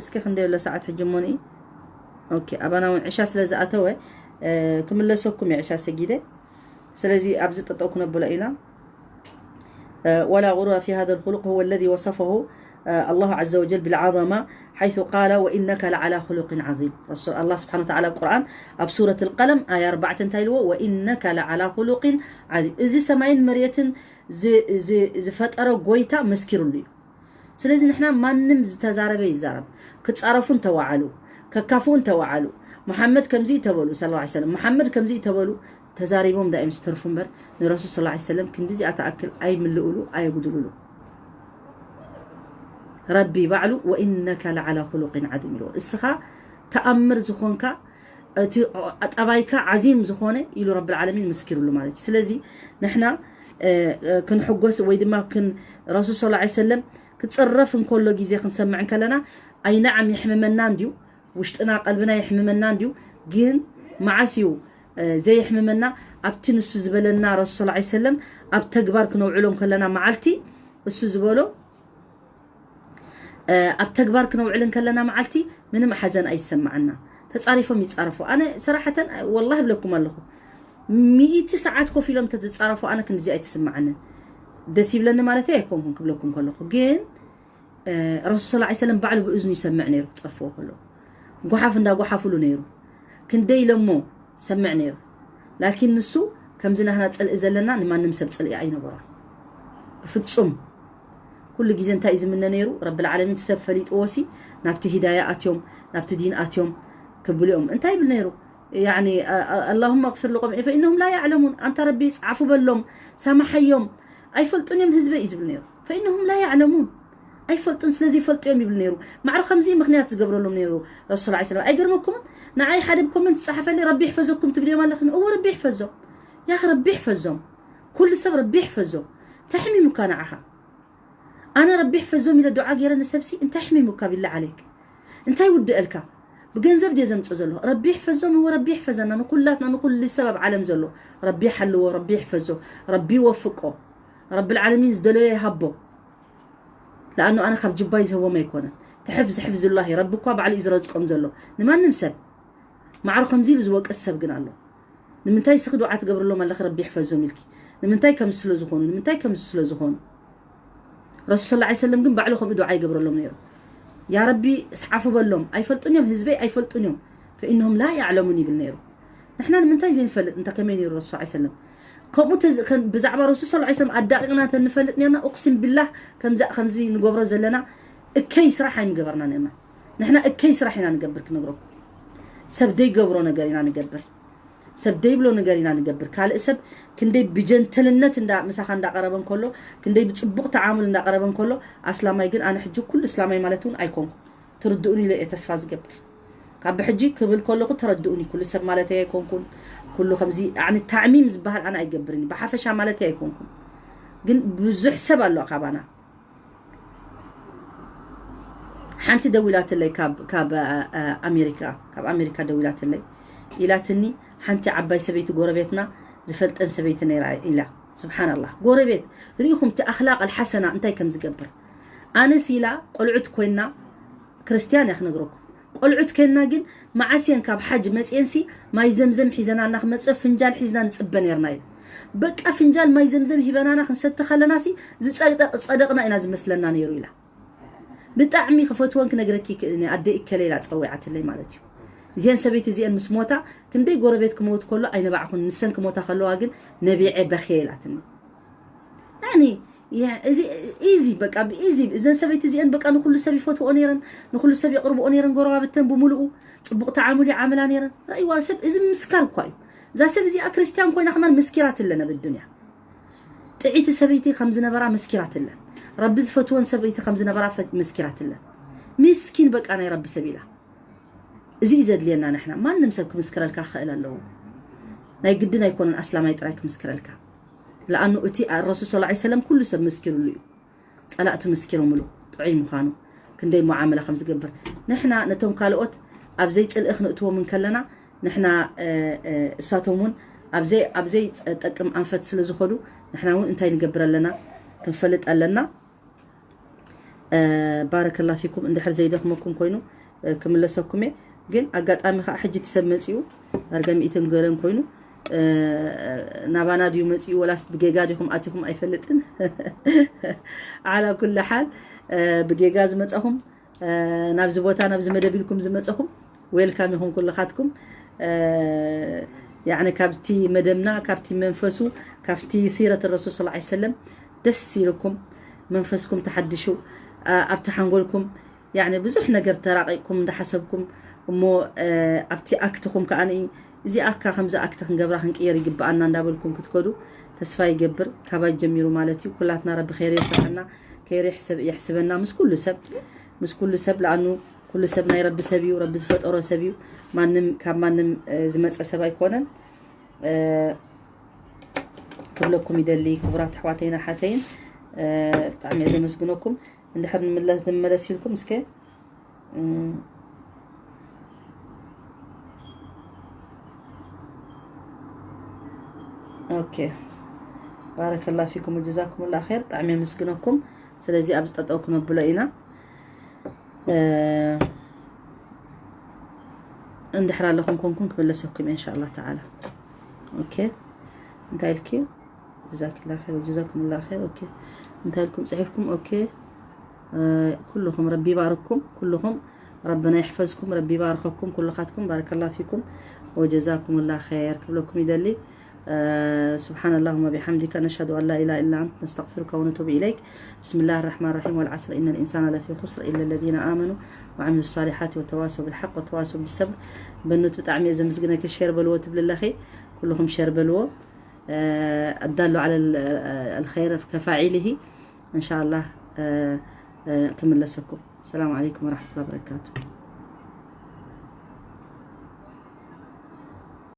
እስኪ ክንደይ ኣሎ ሰዓት ሕጂ እሞ ንኢ ኦኬ ኣባና እውን ዕሻ ስለ ዝኣተወ ክምለሰኩም እየ ዕሻ ሰጊደ። ስለዚ ኣብዚ ጠጠው ክነብሎ ኢና። ولا غرور في هذا الخلق هو الذي وصفه الله عز وجل بالعظمة حيث قال وإنك لعلى خلق عظيم. ረሱል ኣላህ ስብሓን ወተዓላ ኣብ ቁርኣን ኣብ ሱረት ልቀለም ኣያ ኣርባዕተ እንታይ ኢልዎ? وإنك لعلى خلق عظيم። እዚ ሰማይን መሬትን ዝፈጠረ ጎይታ መስኪሩሉ እዩ። ስለዚ ንሕና ማንም ዝተዛረበ ይዛረብ፣ ክፃረፉ እንተወዓሉ፣ ከካፍኡ እንተወዓሉ፣ መሓመድ ከምዚ ተበሉ ስ ሰለም መሓመድ ከምዚ ተበሉ ተዛሪቦም ዳእም ዝተርፉ እምበር ንረሱል ስ ሰለም ክንዲዚኣ ተኣክል ኣይምልእሉ ኣየጉድልሉ። ረቢ ባዕሉ ወኢነካ ለዓላ ኩሉቅን ዓዚም ኢልዎ። እስኻ ተኣምር ዝኾንካ እቲ ጠባይካ ዓዚም ዝኾነ ኢሉ ረብል ዓለሚን መስኪሩሉ ማለት እዩ። ስለዚ ንሕና ክንሕጎስ ወይ ድማ ረሱል ስ ሰለም ክፅረፍ እንከሎ ግዜ ክንሰምዕ እንከለና ኣይናዓም የሕምመና እንድዩ ውሽጥና ቀልብና የሕምመና እንድዩ ግን መዓስ እዩ ዘየሕምመና ኣብቲ ንሱ ዝበለና ረሱል ስ ሰለም ኣብ ተግባር ክነውዕሎ እንከለና መዓልቲ እሱ ዝበሎ ኣብ ተግባር ክነውዕል እንከለና መዓልቲ ምንም ሓዘን ኣይሰማዓና። ተፃሪፎም ይፃረፉ ኣነ ሰራሕተን ወላ ብለኩም ኣለኹ ሚእቲ ሰዓት ኮፍ ኢሎም ተዝፃረፉ ኣነ ክንዚ ኣይትስማዓንን። ደስ ይብለኒ ማለት ኣይኮንኩን ክብለኩም ከለኹ ግን ረሱል ስ ሰለም ባዕሉ ብእዝኑ ይሰምዕ ነይሩ ክፀርፍዎ ከሎ ጓሓፍ እንዳጓሓፍሉ ነይሩ። ክንደይ ኢሎሞ ሰምዕ ነይሩ። ላኪን ንሱ ከምዚ ናህና ፅልኢ ዘለና ንማንም ሰብ ፅልኢ ኣይነበሮን ብፍፁም። ኩሉ ግዜ እንታይ እዩ ዝምነ ነይሩ? ረብል ዓለሚን እቲ ሰብ ፈሊጥዎ ሲ ናብቲ ሂዳያ ኣትዮም ናብቲ ዲን ኣትዮም ክብሉ እዮም። እንታይ ይብል ነይሩ? ያኒ ኣላሁመ ኣግፊር ልቆም ፈኢነሁም ላ ያዕለሙን። ኣንታ ረቢ ይፅዓፉ በሎም ሳማሓዮም ኣይፈልጡን እዮም ህዝበይ እዩ ዝብል ነይሩ። ፈኢነሁም ላ ያዕለሙን ኣይፈልጡን ስለ ዘይፈልጡ እዮም ይብል ነይሩ። ማዕረ ከምዚ ምክንያት ዝገብረሎም ነይሩ ረሱል ላ ሰለም። ኣይገርመኩምን? ንዓይ ሓደ ብኮመንት ዝፀሓፈለይ ረቢ ይሕፈዘኩም ትብልዮም ኣለኽን? እዎ ረቢ ይሕፈዞም። ያኽ ረቢ ይሕፈዞም። ኩሉ ሰብ ረቢ ይሕፈዞ። እንታይ ሕሚሙካ ንዓኻ? ኣነ ረቢ ይሕፈዞም ኢለ ዱዓ ገይረ ንሰብሲ እንታይ ሕሚሙካ ቢላ ዓለይክ? እንታይ ውድአልካ? ብገንዘብ ድየ ዘምፅእ ዘለኹ? ረቢ ይሕፈዞም እዎ ረቢ ይሕፈዘና ንኩላትና ንኩሉ ሰብ ኣብ ዓለም ዘሎ ረቢ ይሓልዎ ረቢ ይሕፈዞ ረቢ ይወፍቆ ረቢ ልዓለሚን ዝደለዮ ይሃቦ። ለኣኑ ኣነ ካብ ጅባይ ዝህቦም ኣይኮነን። ትሕፍ ዝሕፍ ዝላሂ ረቢ እኳ ባዕሉ እዩ ዝረዝቆም ዘሎ ንማንም ሰብ። ማዕሩ ከምዚ ኢሉ ዝወቅስ ሰብ ግን ኣሎ። ንምንታይ እስኺ ዱዓ ትገብርሎም ኣለኺ ረቢ ይሕፈዞም ኢልኪ? ንምንታይ ከምዚ ስለ ዝኾኑ? ንምንታይ ከምዚ ስለ ዝኾኑ? ረሱል ሰለላሁ ዐለይሂ ወሰለም ግን ባዕሉ ከምኡ ዱዓ ይገብረሎም ነይሩ። ያ ረቢ ዓፉ በሎም፣ ኣይፈልጡን እዮም፣ ህዝበይ ኣይፈልጡን እዮም፣ ፈኢነሁም ላ ያዕለሙን ይብል ነይሩ። ንሕና ንምንታይ ዘይንፈልጥ? እንተ ከመይ ነይሩ ረሱል ሰለላሁ ዐለይሂ ወሰለም? ከምኡ ተዝ- ከን- ብዛዕባ ረሱል ሰለላሁ ዐለይሂ ወሰለም ኣዳቂቕና ተንፈልጥ ነርና፣ ኡቅሲም ቢላህ ከምዚ ከምዚ ንገብሮ ዘለና እከይ ስራሕ ኣይምገበርና ነርና። ንሕና እከይ ስራሕ ኢና ንገብር፣ ክነግረኩም። ሰብ ደይገብሮ ነገር ኢና ንገብር። ሰብ ደይብሎ ነገር ኢና ንገብር። ካልእ ሰብ ክንደይ ብጀንተልነት እንዳ ምሳኻ እንዳቀረበ እንከሎ፣ ክንደይ ብጽቡቕ ተዓሙል እንዳቀረበ እንከሎ፣ ኣስላማይ ግን፣ ኣነ ሕጂ ኩሉ እስላማይ ማለት እውን ኣይኮንኩን። ትርድኡኒ ኢለ እየ ተስፋ ዝገብር። ካብ ብሕጂ ክብል ከለኹ ተረድኡኒ። ኩሉ ሰብ ማለት ኣይኮንኩን። ኩሉ ከምዚ ኣኒ ታዕሚም ዝበሃል ኣነ ኣይገብርን። ብሓፈሻ ማለት ኣይኮንኩን። ግን ብዙሕ ሰብ ኣሎ ካባና። ሓንቲ ደዊላትለይ ካብ ካብ አ- አ- ኣሜሪካ፣ ካብ ኣሜሪካ ደዊላትለይ፣ ኢላትኒ፣ ሓንቲ ዓባይ ሰበይቲ ጎረቤትና ዝፈልጠን ሰበይቲ ነይራ ኢላ። ስብሓንላህ፣ ጎረቤት ርኢኹም እቲ ኣኽላቅ ኣልሓሰና እንታይ ከም ዝገብር። ኣነስ ኢላ ቆልዑት ኮይና፣ ክርስትያን እያ ክነግረኩም፣ ቆልዑት ኮይና ግን መዓስየን ካብ ሓጅ መፅየንሲ ማይ ዘምዘም ሒዘናና ክመፀ ፍንጃል ሒዝና ንፅበ ነርና ኢሉ። በቃ ፍንጃል ማይ ዘምዘም ሂበናና ክንሰቲ ከለናሲ ዝፀደቕ ፀደቕና ኢና ዝመስለና ነይሩ ኢላ። ብጣዕሚ ክፈትወን ክነግረኪ ይክእል እየ፣ ኣደ እከለ ኢላ ፀዊዓትለይ ማለት እዩ። እዚአን ሰበይቲ እዚአን ምስ ሞታ ክንደይ ጎረቤት ክመውት ከሎ ኣይነባዕኹን፣ ንሰን ክሞታ ከለዋ ግን ነቢዐ በኽየ ኢላትኒ። ያኒ ያ- እዚ ኢዚ በቃ ብኢዚ እዘን ሰበይቲ እዚአን በቃ ንኩሉ ሰብ ይፈትዎ ነይረን፣ ንኩሉ ሰብ የቅርብኦ ነይረን፣ ጎረባብተን ብምሉኡ ፅቡቅ ተዓሙል ይዓምላ ነይረን። ረእይዋ ሰብ እዚ ምስካር እኳ እዩ። እዛ ሰብ እዚኣ ክርስቲያን ኮይና ከማን መስኪራትለን ኣብ ዱንያ። ጥዒቲ ሰበይቲ ከም ዝነበራ መስኪራትለን፣ ረቢ ዝፈትወን ሰበይቲ ከም ዝነበራ ፈ- መስኪራትለን። ምስኪን በቃ ናይ ረቢ ሰብ ኢላ። እዚ እዩ ዘድልየና ንሕና። ማንም ሰብ ክምስክረልካ ክኽእል ኣለዎ። ናይ ግድን ኣይኮነን ኣስላማይ ጥራይ ክምስክረልካ። ለኣኑ እቲ ረሱል ሰለላሁ ዐለይሂ ወሰለም ኩሉ ሰብ መስኪሩሉ እዩ። ጸላእቱ መስኪሮምሉ ጥዑይ ምዃኑ፣ ክንደይ ሙዓመላ ከም ዝገብር። ንሕና ነቶም ካልኦት ኣብ ዘይጽልኢ ክንእትዎም እንከለና፣ ንሕና እ፣ እ፣ እሳቶም እውን ኣብ ዘይ- ኣብ ዘይጠቅም ኣንፈት ስለ ዝኾዱ፣ ንሕና እውን እንታይ ንገብር ኣለና ክንፈልጥ ኣለና። እ፣ ባረከላ ፊኩም። እንድሕር ዘይደኽመኩም ኮይኑ እ፣ ክምለሰኩም እየ። ግን ኣጋጣሚ ከዓ ሕጂ እቲ ሰብ መፂኡ ዳርጋ ሚእትን ገለን ኮይኑ እ፣ ናባና ድዩ መፂኡ ወላስ ብጌጋ ዲኹም ኣቲኹም ኣይፈልጥን። ዓላ ኩሉ ሓል እ፣ ብጌጋ ዝመፃኹም እ፣ ናብዚ ቦታ ናብዚ መደብ ኢልኩም ዝመፀኹም ዌልካም ኢኹም ኩልኻትኩም። እ፣ ያዕኒ ካብቲ መደብና ካብቲ መንፈሱ ካብቲ ሲረት ረሱል ሰለላሁ ዐለይሂ ወሰለም ደስ ኢልኩም መንፈስኩም ተሓድሹ እ፣ ኣብቲ ሓንጎልኩም ያኒ ብዙሕ ነገር ተራቂቅኩም እንዳሓሰብኩም እሞ እ፣ ኣብቲ ኣክትኹም ከዓ እዚ ኣካ ከምዚ ኣክቲ ክንገብራ ክንቅየር ይግብኣና እንዳበልኩም ክትከዱ ተስፋ ይገብር። ካባይ ጀሚሩ ማለት እዩ። ኩላትና ረቢ ኸይር የስርሐና፣ ኸይር የሕስብ- የሕስበና ምስ ኩሉ ሰብ ምስ ኩሉ ሰብ ለኣኑ ኩሉ ሰብ ናይ ረቢ ሰብ እዩ። ረቢ ዝፈጠሮ ሰብ እዩ። ማንም ካብ ማንም እ፣ ዝመፀ ሰብ ኣይኮነን እ፣ ክብለኩም ይደሊ። ክቡራት ኣሕዋተይን ኣሓተይን እ፣ ብጣዕሚ እየ ዘመስግነኩም። እንድሕር ንምለስ- ንመለስ ኢልኩም እስከ እም፣ ኦኬ ባረከላ ፊኩም ወጀዛኩም ላ ኸይር። ብጣዕሚ የመስግነኩም። ስለዚ ኣብዚ ጠጠው ክነብሎ ኢና። እ፣ እንድሕር ኣለኹም ኮንኩም ክምለሰኩም እየ እንሻላ ተዓላ። ኦኬ እንታይ ኢልኪ? ጀዛኪላ ኸይር ወጀዛኩም ላ ኸይር። ኦኬ እንታይ ኢልኩም ፅሒፍኩም? ኦኬ እ፣ ኩልኹም ረቢ ይባርኩም። ኩልኹም ረብና ይሕፈዝኩም፣ ረቢ ይባርኸኩም ኩልኻትኩም። ባረከላ ፊኩም ወጀዛኩም ላ ኸይር ክብለኩም ይደሊ። እ፣ سبحان اللهم بحمدك نشهد أن لا إله إلا أنت نستغفرك ونتوب إليك. بسم الله الرحمن الرحيم. والعصر إن الإنسان لفي خسر إلا الذين آمنوا وعملوا الصالحات وتواصوا بالحق وتواصوا بالصبر. በኑት ብጣዕሚ እየ ዘመስግነኪ። ሼር በልዎ ትብሊ ኣለኺ። ኩልኹም ሼር በልዎ። እ፣ الدال على ال- الخير كفاعله. إن شاء الله እ፣ እ፣ ክምለሰኩም። السلام عليكم ورحمة الله وبركاته.